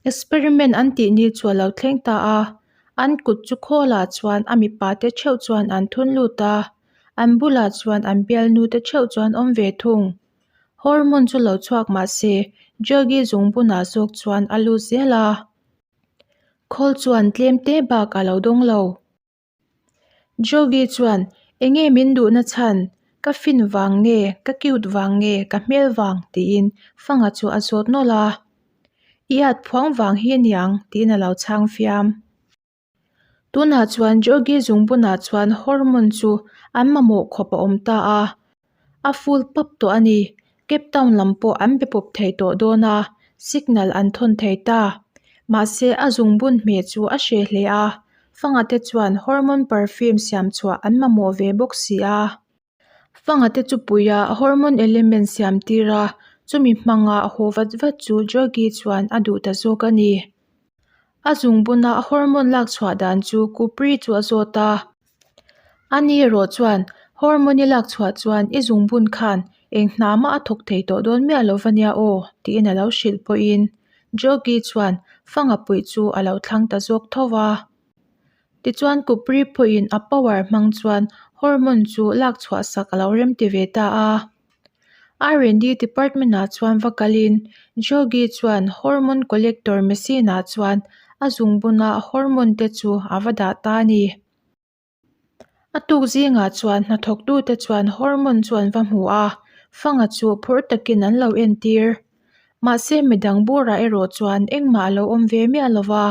Experiment an tih ni chu a lo thleng ta a, an kut chu khawlah chuan a mipa te theuh chuan an thun lut a, an bulah chuan an bialnu te theuh chuan awm ve thung. Hormone chu lo chhuak mah se, Jogi zungbunah zawk chuan a lut zel a. Khawl chuan tlem te bak a lo dawng lo. Jogi chuan, Enge min duhna chhan? Ka fin vang nge, ka cute vang nge, ka hmel vang? tiin Fanga chu a zawt nawlh a. I at phuang vang hi aniang, tiin a lo chhang fiam. Tunah chuan Jogi zungbunah chuan hormone chu an mamawh khawp a awm ta a, a full pap tawh a ni. Cape Town lam pawh an be pawp thei tawh dawn a, signal an thawn thei ta. Mahse a zungbun hmeh chu a hreh hle a, Fanga te chuan hormone perfume siam chhuah an mamawh ve bawk si a. Fanga te chu puia hormone element siam tir a, chumi hmanga haw vat vat chu Jogi chuan a duh ta zawk a ni. A zungbuna a hormone lak chhuah dan chu Kupri chu a zawt a. Ani erawh chuan hormone i lak chhuah chuan i zungbun khan eng hna mah a thawk thei tawh dawn miah lo va nia aw tiin a lo hrilh pawhin Jogi chuan fanga puih chu a lo thlang ta zawk tho va. Tichuan Kupri pawhin a power hmang chuan hormone chu lak chhuah sak a lo remti ve ta a. R&D department ah chuan va kalin Jogi chuan hormone collector machine ah chuan a zungbuna hormone te chu a va dah ta a ni. A tuk zingah chuan hnathawktute chuan hormone chu an va hmu a, fanga chu phur takin an lo entir. Mahse midang burah erawh chuan engmah a lo awm ve miah lo va.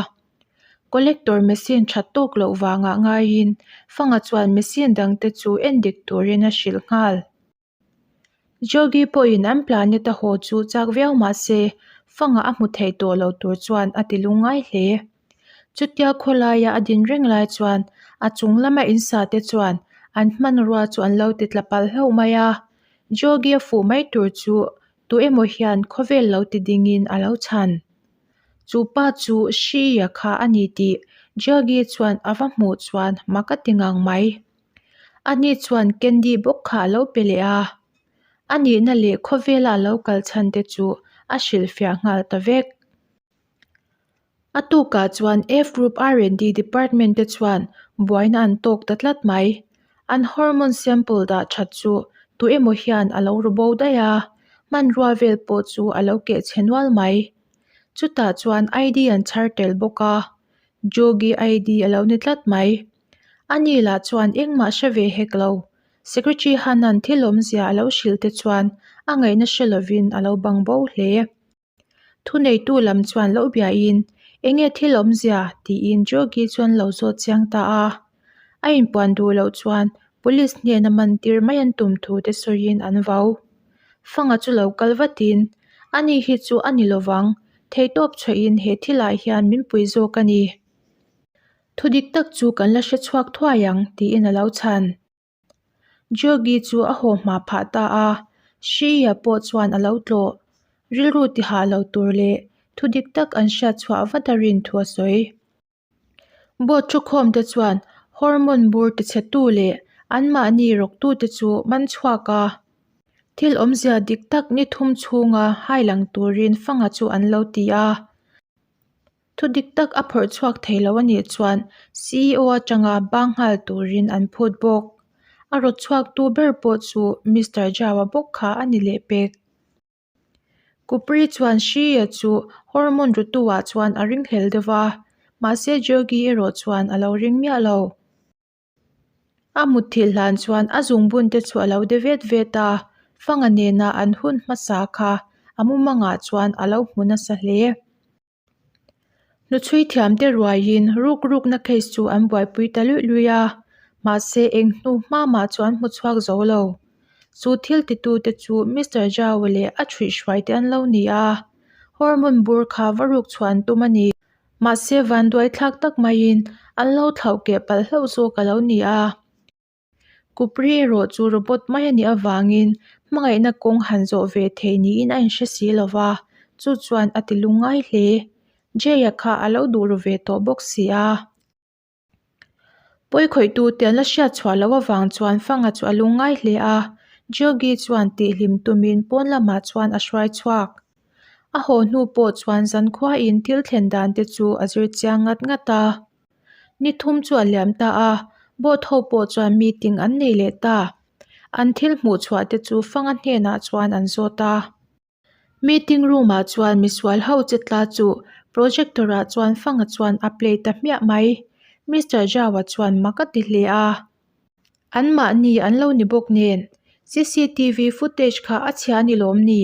Collector machine that tawk loh vangah ngaiin fanga chuan machine dangte chu endik turin a hrilh nghal. Jogi pawhin an planet a haw chu chak viau mah se, fanga a hmu thei tawh lo tur chuan a ti lungngai hle. Chutia khawlaia a din reng lai chuan a chung lama in sa te chuan an hmanrua chu an lo ti tla palh hlauh mai a. Jogi a fuh mai tur chu tu emaw hian khawvel lo ti dingin a lo chhan. Chu pa chu Shri-a kha a ni tih Jogi chuan a va hmuh chuan mak a ti ngang mai. Ani chuan candy bawk kha a lo pe leh a, a nihna leh khawvela a lo kal chhan te chu a hrilhfiah nghal ta vek. A tukah chuan F Group R&D department te chuan buaina an tawk ta tlat mai. An hormone sample dah that chu tu emaw hian a lo ru bo daih a, hmanrua vel pawh chu a lo keh chhe nual mai. Chutah chuan ID an chhar tel bawk a, Jogi ID a lo ni tlat mai. Ani lah chuan engmah hre ve hek lo. Secretary Hanan thil awmzia a lo hrilh te chuan a ngaihna hre lovin a lo bang bo hle. Thuneitu lam chuan lo biain, Enge thil awmzia? tiin Jogi chuan lo zawt chiang ta a. A inpuan duh loh chuan Police hnena man tir mai an tum thu te sawiin an vau. Fanga chu lo kal vatin, Ani hi chu a ni lovang, theihtawp chhuahin he thilah hian min pui zawk a ni. Thu dik tak chu kan la hre chhuak thuai ang, tiin a lo chhan. Jogi chu a haw hma phah ta a, Shri-a pawh chuan a lo tlawh. Rilru tihah lo tur leh thu dik tak an hriat chhuah vat a rin thu a sawi. Board thukhawm te chuan hormone bur tichhetu leh anmahni rawktute chu man chhuak a, thil awmzia dik tak ni thum chhunga hai lang turin fanga chu an lo ti a. Thu dik tak a phawrh chhuak thei lo a nih chuan CEO atanga bang nghal turin an phut bawk. A rawt chhuaktu ber pawh chu Mister Zhao-a bawk kha a ni leh pek. Kupri chuan Shri-a chu hormone rutu-ah chuan a ringhlel deuh va, mahse Jogi erawh chuan a lo ring miah lo. A mutthilh hlan chuan a zungbun te chu a lo de vet vet a, Fanga nena an hun hmasa kha a mumangah chuan a lo hmu nasa hle. Hnuchhui thiamte ruaiin ruk rukna case chu an buaipui ta luih luih a, mahse eng hnu hma mah chu an hmu chhuak zo lo. Chu thil titute chu Mister Zhao leh a chhuihhruai te an lo ni a, hormone bur kha va ruk chhuah an tum a ni. Mahse vanduai thlak tak maiin an lo thlauh keh palh hlauh zawk a lo ni a. Kupri erawh chu robot mai a nih avangin hmangaihna kawng han zawh ve thei niin a inhre si lo va, chu chuan a ti lungngai hle. Jay-a kha a lo duh ru ve tawh bawk si a. Pawikhawih-tute an la hriat chhuah loh avang chuan Fanga chu a lungngai hle a, Jogi chuan tihhlim tumin pawn lamah chuan a hruai chhuak. A haw hnu pawh chuan zankhuain thil thlen dan te chu a zir chiang ngat ngat a. Ni thum chu a liam ta a, boat ho pawh chuan meeting an nei leh ta. An thil hmuh chhuah te chu Fanga hnenah chuan an zawt a. Meeting room ah chuan misual ho che tla chu projector ah chuan Fanga chuan a play ta hmiah mai. Mister Zhao-a chuan mak a ti hle a. An mahni an lo ni bawk nen cctv footage kha a chhia a ni lawm ni?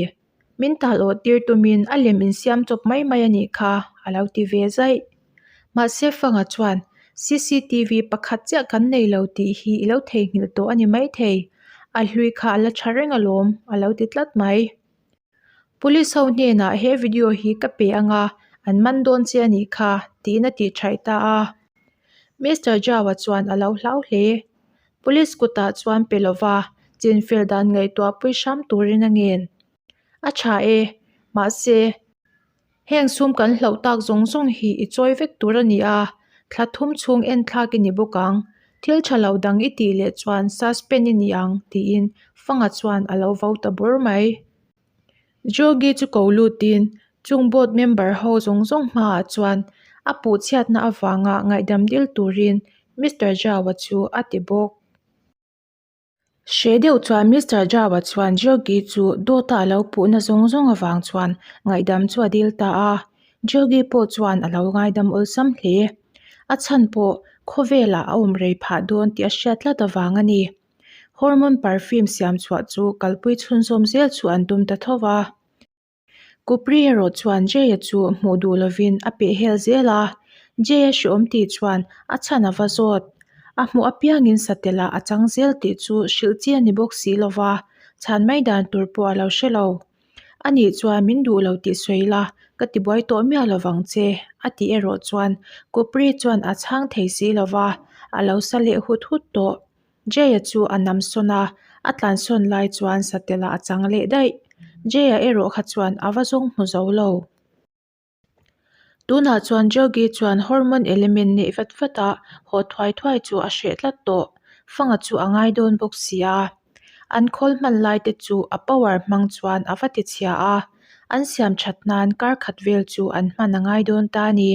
Min tal awh tir tumin a lem insiam chawp mai mai a nih kha a lo ti ve zaih. Mahse Fanga chuan cctv pakhat chiah kan nei lo tih hi i lo theihnghilh tawh a ni maithei, a hlui kha a la tha reng alawm a lo ti tlat mai. Police ho hnenah he video hi ka pe anga an man dawn che a nih kha tiin a tih thaih ta a. Mister Zhao-a chuan a lo hlau hle. Police kutah chuan pe lova chinfel dan ngaihtuah pui hram turin a ngen. A tha e, mahse. Heng sum kan hloh tak zawng zawng hi i chawi vek tur a ni a, thla thum chhung en thlak i ni bawk ang. Thil tha lo dang i tih leh chuan suspend i ni ang, tiin Fanga chuan a lo vo ta bur mai. Jogi chu ko lutin chung board member ho zawng zawng hmaah chuan a puhchhiatna avanga ngaihdam dil turin Mister Zhao-a chu a ti bawk. Hre deuh chuan Mister Zhao-a chuan Jogi chu dawta a lo puhna zawng zawng avang chuan ngaihdam chu a dil ta a, Jogi pawh chuan a lo ngaidam awlsam hle. A chhan pawh khawvelah a awm rei phah dawn tih a hriat tlat avang a ni. Hormone perfume siam chhuah chu kalpui chhunzawm zel chu an tum ta tho va. Kupri erawh chuan Jay-a chu hmuh duh lovin a peh hel zel a, Jay-a hreawm tih chuan a chhan a va zawt. A hmuh apiangin satelah a chang zel tih chu hrilh chi a ni bawk si lo va, chhan mai dan tur pawh a lo hre lo. A nih chuan min duh lo tih sawi la, ka tibuai tawh miah lo vang che, a tih erawh chuan Kupri chuan a chhang thei si lo va, a lo sa leh hut hut tawh. Jay-a chu a nam sawn a, a tlan sawn lai chuan satela a chang leh daih. Jay-a erawh kha chuan a va zawng hmu zo lo. Tunah chuan Jogi chuan hormone element neih vat vat a, haw thuai thuai chu a hreh tlat tawh. Fanga chu a ngai dawn bawk si a. An khawl hman lai te chu a power hmang chuan a va ti chhia a, an siam that nan kar khat vel chu an hman a ngai dawn ta a ni.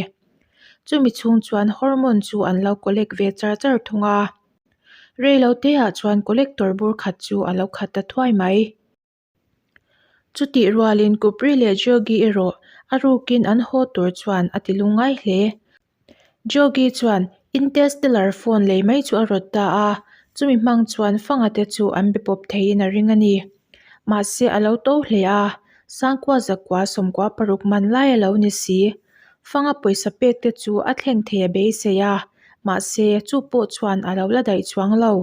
Chumi chhung chuan hormone chu an lo collect ve char char thung a. Reiloteah chuan collector bur khat chu a lo khat ta thuai mai. Chutih rualin Kupri leh Jogi erawh a rukin an haw tur chuan a ti lungngai hle. Jogi chuan interstellar phone lei mai chu a rawt ta a, chumi hmang chuan fanga te chu an be pawp theiin a ring a ni. Mahse a lo to hle a, sangkua zakua sawmkua paruk man lai a lo ni si. Fanga pawisa pek te chu a thleng thei a beisei a, mahse chu pawh chuan a lo la daih chuang lo.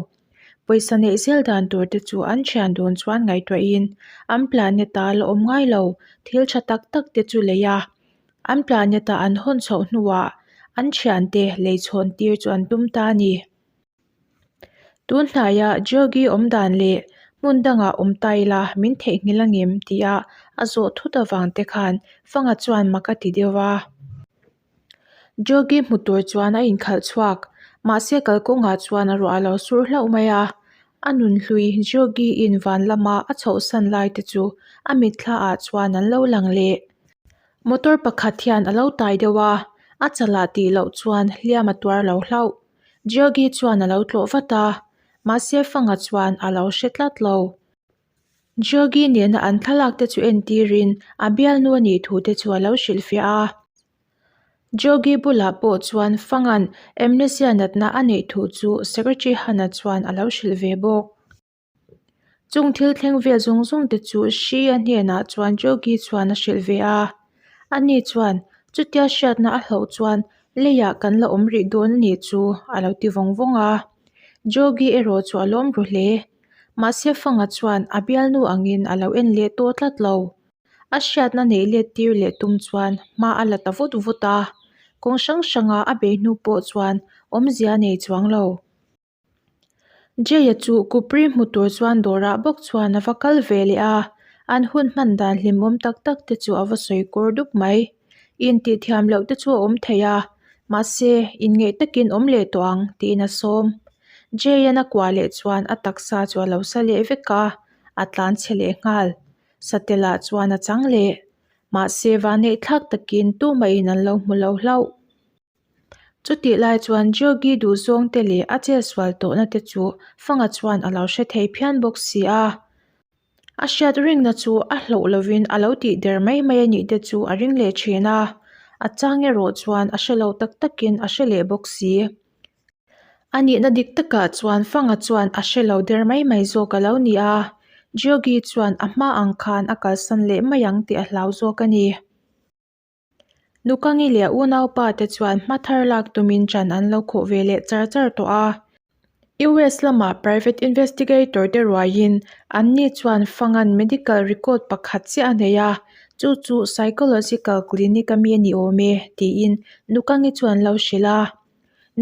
Pawisa neih zel dan tur te chu an thian dun chuan ngaihtuahin an planet-a la awm ngai lo thil tha tak tak te chu lei a, an planet-a an hawn chhoh hnuah an thiante lei chhawn tir chu an tum ta a ni. Tun hnaia Georgi awm dan leh hmun dangah awm ta ila min theihnghilh angem tia a zawh thut avang te khan Fanga chuan mak a ti deuh a. Georgi hmu tur chuan a inkhalh chhuak, mahse kalkawngah chuan a ruah a lo sur hlauh mai a. A nunhlui Georgi in van lama a chhohsan lai te chu a mitthla ah chuan an lo lang leh. Motor pakhat hian a lo tai deuh a, a chalah tih loh chuan hliam a tuar lo hlauh. Georgi chuan a lo tlawh vat a, mahse Fanga chuan a lo hre tlat lo. Georgi nena an thlalak te chu entirin a bialnu a nih thu te chu a lo hrilhfiah a. Georgi bulah pawh chuan Fanga'n amnesia natna a neih thu chu Secretary Hana chuan a lo hrilh ve bawk. Chung thil thleng vel zawng zawng te chu Shri-a hnenah chuan Jogi chuan a hrilh ve a. Ani chuan, Chutia hriatna a hloh chuan leiah kan la awm rih dawn a nih chu a lo ti vawng vawng a. Jogi erawh chu a lawm ru hle. Mahse Fanga chuan a bialnu angin a lo en leh tawh tlat lo. A hriatna neih let tir leh tum chuan hma a la ta vut vut a. Kawng hrang hranga a bei hnu pawh chuan awmzia a nei chuang lo. Jay-a chu Kupri hmu tur chuan dawrah bawk chuan a va kal ve leh a, an hun hman dan hlimawm tak tak te chu a va sawi kur dup mai. Intih thiam loh te chu a awm thei a, mahse inngeih takin awm leh tawh ang tiin a sawm. Jay-a'n a kuah leh chuan a taksa chu a lo sa leh vek a, a tlan chhe leh nghal. Satelah chuan a chang leh. Mahse vanneih thlak takin tumahin an lo hmu lo hlauh. Chutih lai chuan Georgi duhzawng te leh a chetsual tawhna te chu Fanga chuan a lo hre thei phian bawk si a. A hriat ringna chu a hloh lovin a lo tih der mai mai a nih te chu a ring leh thin a, a chang erawh chuan a hre lo tak takin a hre leh bawk si. A nihna dik takah chuan Fanga chuan a hre lo der mai mai zawk a lo ni a, Georgi chuan a hma ang khan a kalsan leh mai ang tih a hlau zawk a ni. Nukangi leh a unaupa te chuan hma thar lak tumin ṭan an lo khawh ve leh char char tawh a. US lama private investigator te ruaiin anni chuan Fangan medical record pakhat chiah a nei a, chu chu psychological clinic ami a ni awm e tiin Nukangi chuan lo hrilh a.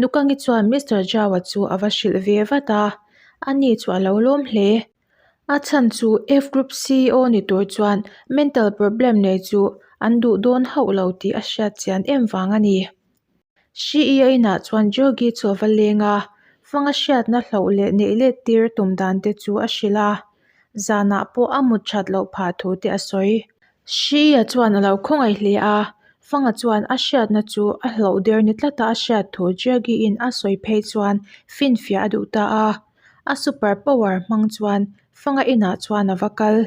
Nukangi chuan Mister Zhao-a chu a va hrilh ve vat a, ani chu a lo lawm hle. A chhan chu F Group CEO ni tur chuan mental problem nei chu An duh dawn hauh lo tih a hriat chian em vang a ni. Hri a inah chuan Jogi chu a va leng a, fanga hriatna hloh leh neih let tir tum dan te chu a hrilh a, zanah pawh a mut that loh phah thu te a sawi. Hri a chuan a lo khawngaih hle a, fanga chuan a hriatna chu a hloh der ni tlata a hriat thu Jogi in a sawi phei chuan finfiah a duh ta a, a super power hmang chuan fanga inah chuan a va kal.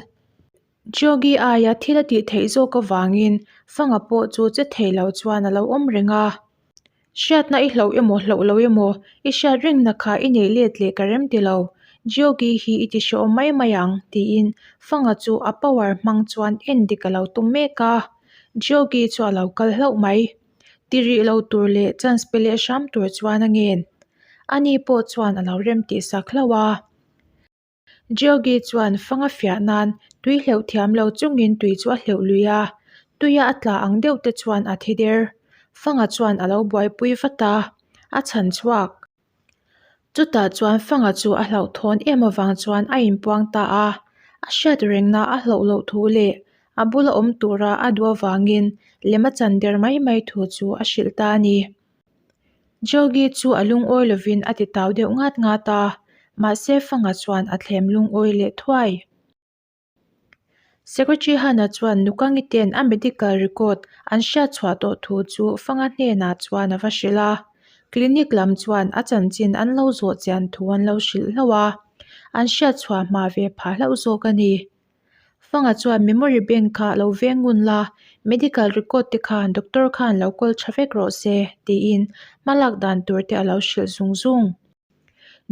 Jogi aia thil a tih theih zawk avangin Fanga pawh chu che thei lo chuan a lo awm reng a. Hriatna i hloh emaw hloh lo emaw i hriat rengna kha i neih let leh ka rem ti lo, Jogi hi i ti hrehawm mai mai ang tiin Fanga chu a power hmang chuan en dik a lo tum mek a. Jogi chu a lo kal hlauh mai. Ti rih lo tur leh chance pe leh hram tur chuan a ngen. Ani pawh chuan a lo rem tih sak hlauh a. Georgi chuan fang a fiah nan tui hleuh thiam lo chungin tui chu a hleuh lui a, tuia a tla ang deuh te chuan a thi der. Fanga chuan a lo buaipui vat a, a chhan chhuak. Chutah chuan fanga chu a hlauhthawn em avang chuan a inpuang ta a, a hriat rengna a hlauh loh thu leh a bula awm tura a duh avangin lem a chan der mai mai thu chu a hrilh ta a ni. Jogi chu a lungawi lovin a ti tau deuh ngat ngat a, mahse Fanga chuan a thlem lungawi leh thuai. Secretary Hana chuan Nukangi ten a medical record an hriat chhuah tawh thu chu Fanga hnenah chuan a va hrilh a, clinic lam chuan a chanchin an lo zawh chian thu an lo hrilh hlauh a, an hriat chhuah hma ve phah hlauh zawk a ni. Fanga chuan memory bank kha lo veng ngun la, medical record te khan doctor khan lo kawl tha vek rawh se tiin hmalak dan tur te a lo hrilh zung zung.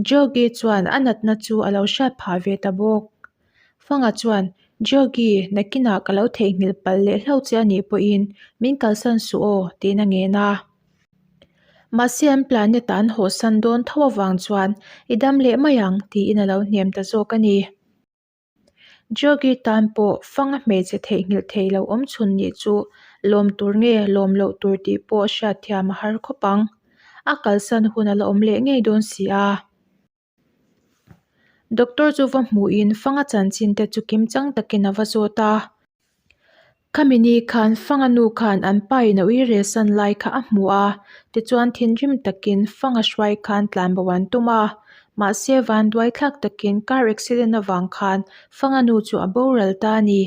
Jogi chuan a natna chu a lo hriat phah ve ta bawk. Fanga chuan Jogi nakinah ka lo theihnghilh palh leh hlauh che a nih pawhin min kalsan suh aw tiin a ngen a. Mahse an planet ah an hawhsan dawn tho avang chuan i dam leh mai ang tiin a lo hnem ta zawk a ni. Jogi tan pawh fanga hmeichhe theihnghilh thei lo awm chhun nih chu lawm tur nge lawm loh tur tih pawh hriatthiam a har khawp ang. A kalsan hun a la awm leh ngei dawn si a. Doctor chu va hmuhin fanga chanchin te chu kim chang takin a va zawt a. Khami ni khan Fanga nu khan an pa in a ui relsan lai kha a hmu a, tichuan thinrim takin Fanga hruai khan tlanbo an tum a, mahse vanduai thlak takin car accident avang khan Fanga nu chu a boral ta a ni.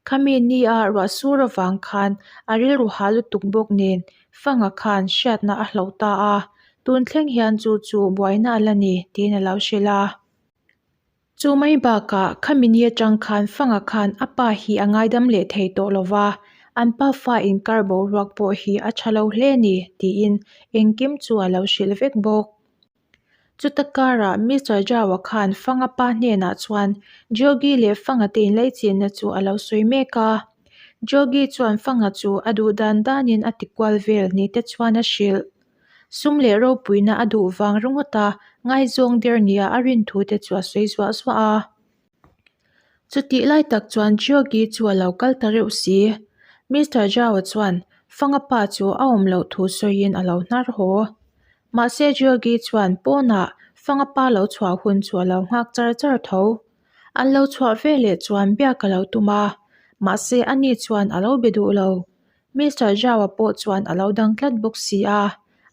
Khami ni a ruah sur avang khan a rilru hah lutuk bawk nen Fanga khan hriatna a hloh ta a, tun thleng hian chu chu buaina a la ni tiin a lo hrilh a. Chu mai bakah khami ni atang khan Fanga khan a pa hi a ngaidam leh thei tawh lo va, an pa fa inkar boruak pawh hi a tha lo hle a ni tiin engkim chu a lo hrilh vek bawk. Chuta karah Mister Zhao-a khan Fanga pa hnenah chuan Jogi leh Fanga te inlaichinna chu a lo sawi mek a. Jogi chuan Fanga chu a duh dan danin a tikual vel ni te chuan a hrilh. Sum leh ropuina a duh vang ringawt a, ngaizawng der nia a rin thu te chu a sawi zuah zuah a. Chutih lai tak chuan Georgie chu a lo kal ta reuh si. Mister Zhao chuan Fanga pa chu a awm loh thu sawiin a lo hnar haw. Mahse Georgie chuan pawnah Fanga pa lo chhuah hun chu a lo nghak char char tho. An lo chhuah veleh chuan biak a lo tum a, mahse ani chuan a lo be duh lo. Mister Zhao-a pawh chuan a lo dang tlat bawk si a,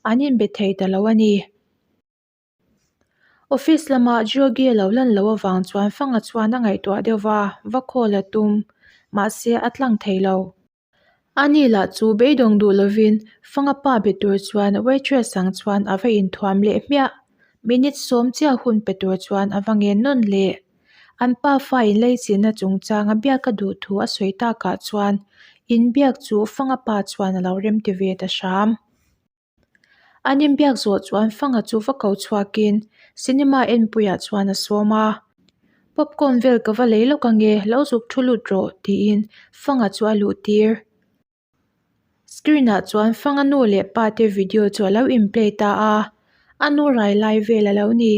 an inbe thei ta lo a ni. Office lama Georgie a lo lan loh avang chuan Fanga chuan a ngaihtuah deuh va, va call a tum. Mahse, a tlang thei lo. Ani lah chu beidawng duh lovin Fanga pa be tur chuan waitress ang chuan a va inthuam leh hmiah. Minute sawm chiah hun pe tur chuan a va ngen nawn leh. An pa fa inleichinna chungchanga biak a duh thu a sawi takah chuan inbiak chu Fanga pa chuan a lo remti ve ta hram. An inbiak zawh chuan Fanga chu va ko chhuakin cinema enpuiah chuan a sawm a, Popcorn vel ka va lei lawk ange, lo zuk thu lut rawh tiin Fanga chu a luh tir. Screen ah chuan Fanga nu leh pa te video chu a lo in play ta a, a nu rai lai vel a lo ni.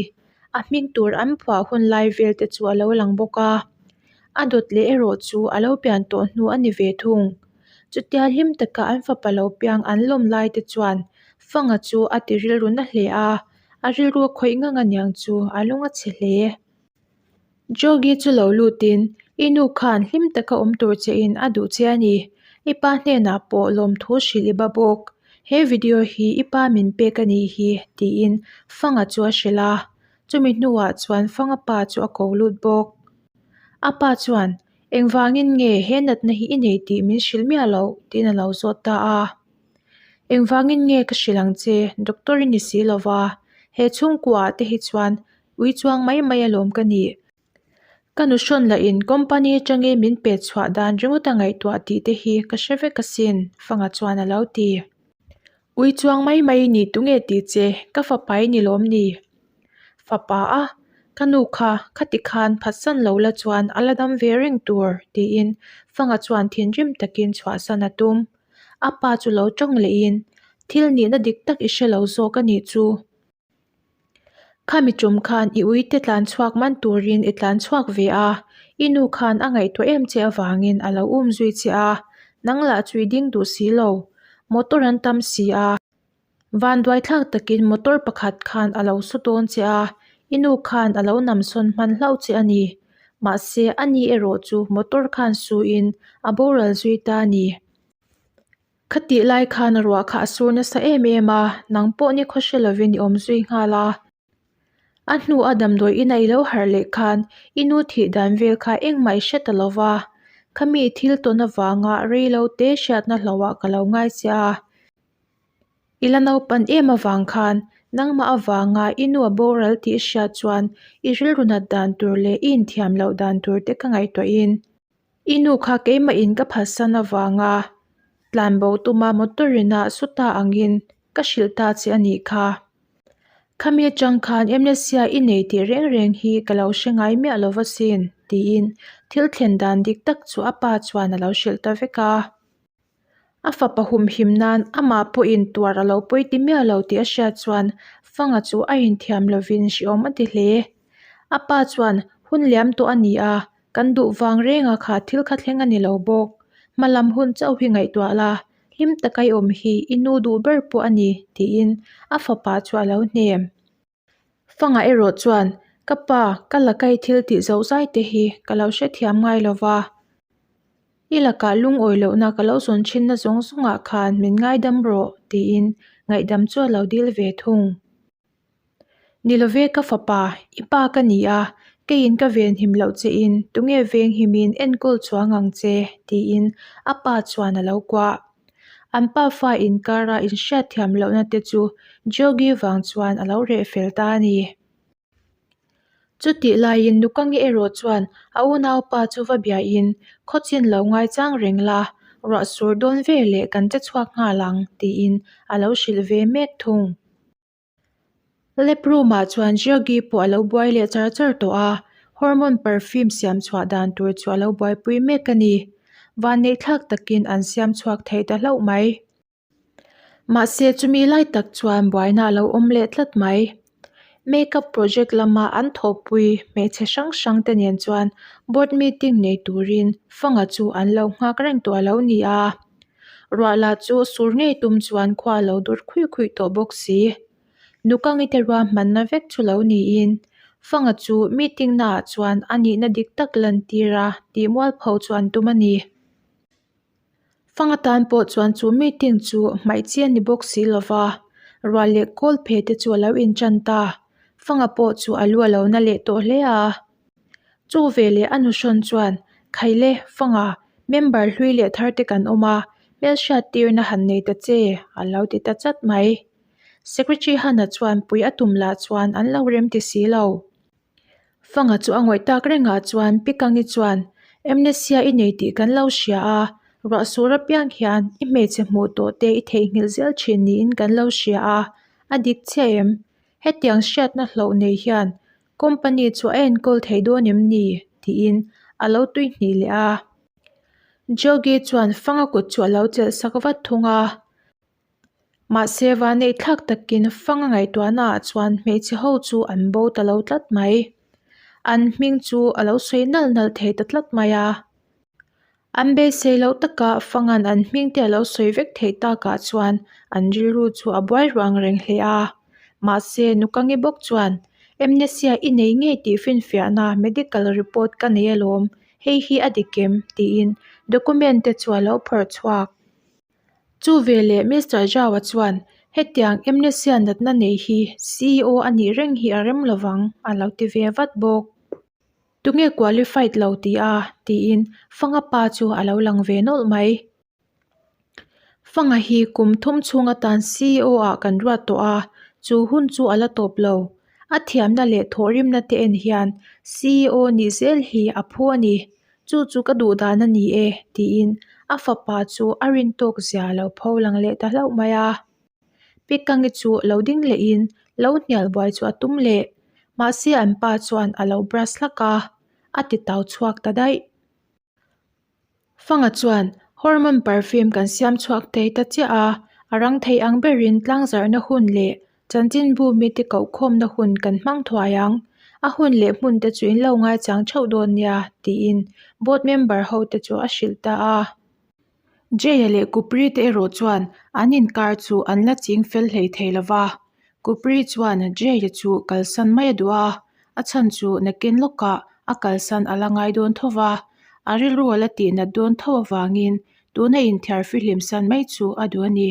A hming tur an phuah hun lai vel te chu a lo lang bawk a, a dawt leh erawh chu a lo pian tawh hnu a ni ve thung. Chutia hlim taka an fapa lo piang an lawm lai te chuan Fanga chu a ti rilru na hle a, a rilru a khawih ngang aniang chu a lung a chhe hle. Jogi chu lo lutin, I nu khan hlim taka awm tur che in a duh che a ni. I pa hnenah pawh lawmthu hrilh i ba bawk. He video hi i pa min pek a nih hi, tiin Fanga chu a hrilh a. Chumi hnuah chuan Fanga pa chu a ko lut bawk. A pa chuan, Engvangin nge he natna hi i nei tih min hrilh miah loh? tiin a lo zawt ta a. Engvangin nge ka hrilh ang che, doctor i ni si lova, he chhungkuaah te hi chuan ui chuang mai mai alawm ka nih. Ka nu hrawn lahin company atangin min pet chhuah dan ringawt a ngaihtuah tih te hi ka hre vek asin, Fanga chuan a lo ti. Ui chuang mai mai i nih tunge tih che, ka fapa i ni lawm ni? Fapa a, ka nu kha, khati khan phatsan lo la chuan a la dam ve reng tur, tiin Fanga chuan thinrim takin chhuahsan a tum. A pa chu lo tawng lehin, Thil nihna dik tak i hre lo zawk a nih chu. Khami tum khan i uite tlan chhuak man turin i tlan chhuak ve a, i nu khan a ngaihtuah em che avangin a lo um zui che a, nang lah chu i ding duh si lo. Motor an tam si a, vanduai thlak takin motor pakhat khan a lo su dawn che a, i nu khan a lo namsawn hman hlauh che a ni. Mahse, ani erawh chu motor khan suin a boral zui ta a ni. Khatih lai khan ruah kha a sur nasa em em a, nang pawh ni khaw hre lovin i awm zui nghal a. A hnu a damdawi ina i lo harh leh khan i nu thih dan vel kha engmah i hre ta lo va, khami thil tawn avanga rei lo te hriatna hlauhah ka lo ngai che a. I la naupan em avang khan nangmah avanga i nu a boral tih i hriat chuan i rilru nat dan tur leh i inthiam loh dan tur te ka ngaihtuahin I nu kha keimah in ka phatsan avanga tlanbo tuma motor inah su ta angin ka hrilh ta che a nih kha. Khami atang khan amnesia i nei tih reng reng hi ka lo hre ngai miah lo va sin tiin thil thlen dan dik tak chu a pa chuan a lo hrilh ta vek a. A fapa humhim nan amah pawhin tuar a lo pawi ti miah lo tih a hriat chuan Fanga chu a inthiam lovin hriawm a ti hle. A pa chuan hun liam tawh a ni a, kan duh vang renga kha thil kha thleng a ni lo bawk. Hma lam hun chauh hi ngaihtuah la, hlim taka i awm hi i nu duh ber pawh a ni tiin a fapa chu a lo hnem. Fanga erawh chuan, Ka pa, ka laka i thil tih zoh zai te hi ka lo hrethiam ngai lo va. I lakah lungawi lohna ka lo zawn thinna zawng zawngah khan min ngaidam rawh, tiin ngaihdam chu a lo dil ve thung. Ni love ka fapa, i pa ka ni a, keiin ka venhim loh chein tunge venghimin enkawl chuang ang che, tiin a pa chuan a lo kuah. An pafa inkara inhriatthiam lohna te chu Jogi vang chuan a lo reh fel ta a ni. Chutih laiin Nukangi erawh chuan a unaupa chu va biahin, Khawchin lo ngaichang reng la, ruah sur dawn veleh kan che chhuak nghal ang, tiin a lo hrilh ve mek thung. Lab room ah chuan Jyagi pawh a lo buai leh char char tawh a, hormone perfume siam chhuah dan tur chu a lo buaipui mek a ni. Vanneihthlak takin an siam chhuak thei ta hlauh mai. Mahse chumi lai tak chuan buaina a lo awm leh tlat mai. Makeup project lama an thawhpui hmeichhe hrang hrang te nen chuan board meeting nei turin Fanga chu an lo nghak reng tawh a lo ni a. Ruah lah chu sur ngei tum chuan khua a lo dur khuih khuih tawh bawk si. Nukangi te ruahmanna vek chu lo niin Fanga chu meeting naah chuan a nihna dik tak lantir a tih mualpho chu an tum a ni. Fanga tan pawh chuan chu meeting chu hmaih chi a ni bawk si lo va, ruah leh kawl phe te chu a lo inchan ta. Fanga pawh chu a lu a lo na leh tawh hle a. Chu veleh a nuhrawn chuan, Khaile, Fanga, member hlui leh thar te kan awm a, hmelhriat tirna han nei ta che, a lo ti ta chat mai. Secretary Hana chuan pui a tum lah chuan an lo rem ti si lo. Fanga chu a ngawih tak rengah chuan Pikangi chuan, Amnesia i nei tih kan lo hria a, ruah sur apiang hian i hmeichhe hmuh tawh te i theihnghilh zel thin niin kan lo hria a, a dik chiah em? Hetiang hriatna hlauh nei hian Company chu a enkawl thei dawn em ni? tiin a lo tui hnih leh a. Jogi chuan Fanga kut chu a lo chelh sak vat thung a. Mahse vanneih thlak takin Fanga ngaihtuahna ah chuan hmeichhe ho chu an bo ta lo tlat mai. An hming chu a lo sawi nalh nalh thei ta tlat mai a. An beisei loh takah Fangan an hming te a lo sawi vek theih takah chuan an rilru chu a buai ruang reng hle a. Mahse, Nukangi bawk chuan, Amnesia i nei ngei tih finfiahna medical report ka nei alawm. Hei hi a dik em? tiin document te chu a lo phawrh chhuak. Chu veleh Mister Zhao-a chuan hetiang amnesia natna nei hi CEO a nih reng hi a rem lovang a lo ti ve vat bawk. Tunge qualified lo ti a? tiin Fanga pa chu a lo lang ve nawlh mai. Fanga hi kum thum chhung atan CEO ah kan ruat tawh a, chu hun chu a la tawp lo. A thiamna leh thawhrimna te en hian CEO nih zel hi a phu a ni. Chu chu ka duh dan a ni e, tiin a fapa chu a rin tawk zia lo pho lang leh ta hlauh mai a. Pikangi chu lo ding lehin lo hnial buai chu a tum leh. Mahse an pa chuan a lo brush hlak a, a ti tau chhuak ta daih. Fanga chuan hormone perfume kan siam chhuak thei ta chiah a, a rang thei ang berin tlangzarhna hun leh chanchinbu mite kohkhawmna hun kan hmang thuai ang. A hun leh hmun te chu in lo ngaichang theuh dawn nia, tiin board member ho te chu a hrilh ta a. Jay-a leh Kupri te erawh chuan an inkar chu an la ching fel hlei thei lo va. Kupri chuan Jay-a chu kalsan mai a duh a, a chhan chu nakin lawkah a kalsan a la ngai dawn tho va, a rilru a la tihnat dawn tho avangin tuna inthiar fihlim san mai chu a duh a ni.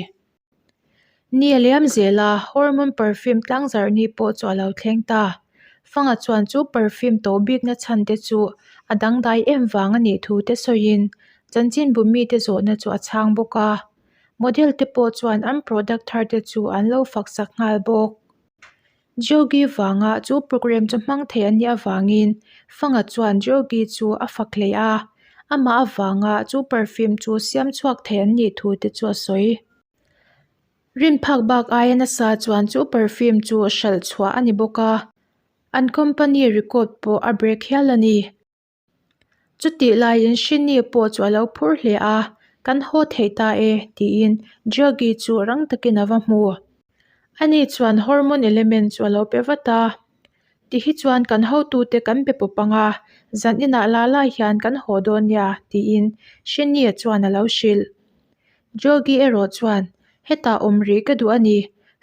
Ni a liam zel a, hormone perfume tlangzarh ni pawh chu a lo thleng ta. Fanga chuan chu perfume to bikna chhan te chu a dangdai em vang a nih thu te sawiin chanchinbu mite zawhna chu a chhang bawk a. Model te pawh chuan an product thar te chu an lo fak sak nghal bawk. Jogi vanga chu program chu hmang thei a nih avangin Fanga chuan Jogi chu a fak hle a, amah avanga chu perfume chu siam chhuak thei an nih thu te chu a sawi. Rin phak bak aia nasa chuan chu perfume chu hralh chhuah a ni bawk a, an company record pawh a break hial a ni. Chutih laiin Shini pawh chu a lo phur hle a, Kan haw thei ta e, tiin Joggy chu rang takin a va hmu. Ani chuan hormone element chu a lo pe vat a, Ti hi chuan kan hotute kan be pawp ang a, zan inah la lai hian kan haw dawn nia, tiin Shini chuan a lo hrilh. Joggy erawh chuan, Hetah awm rih ka duh a ni,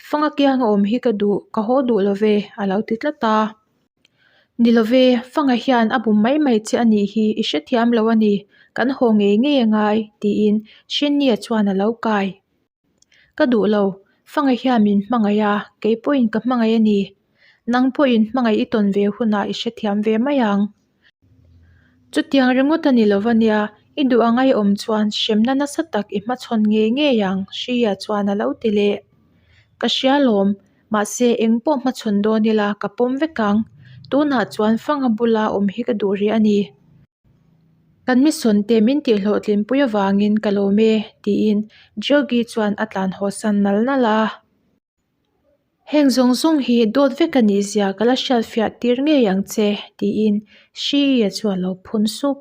fanga kianga awm hi ka duh, ka haw duh lo ve, a lo ti tlat a. Ni love, Fanga hian a bum mai mai che a nih hi i hrethiam lo a ni, kan haw ngei ngei a ngai, tiin Shinnie chuan a lo kai. Ka duh lo, Fanga hian min hmangaih a, kei pawhin ka hmangaih a ni. Nang pawhin hmangaih i tawn ve hunah i hrethiam ve mai ang. Chutiang ringawt a ni lova nia, i duh anga i awm chuan hremna nasa tak i hmachhawn ngei ngei ang, Hria chuan a lo ti leh. Ka hria lawm, Mahse, eng pawh hmachhawn dawn ila ka pawm vek ang. Tunah chuan fanga bula awm hi ka duh rih a ni. Kan mission te min tihhlawhtlinpui avangin ka lawm e, tiin Jogi chuan a tlan haw san nal nal a. Heng zawng zawng hi dawt vek a nih zia ka la hriatfiah tir ngei ang che, tiin Shii-a chu a lo phun sup.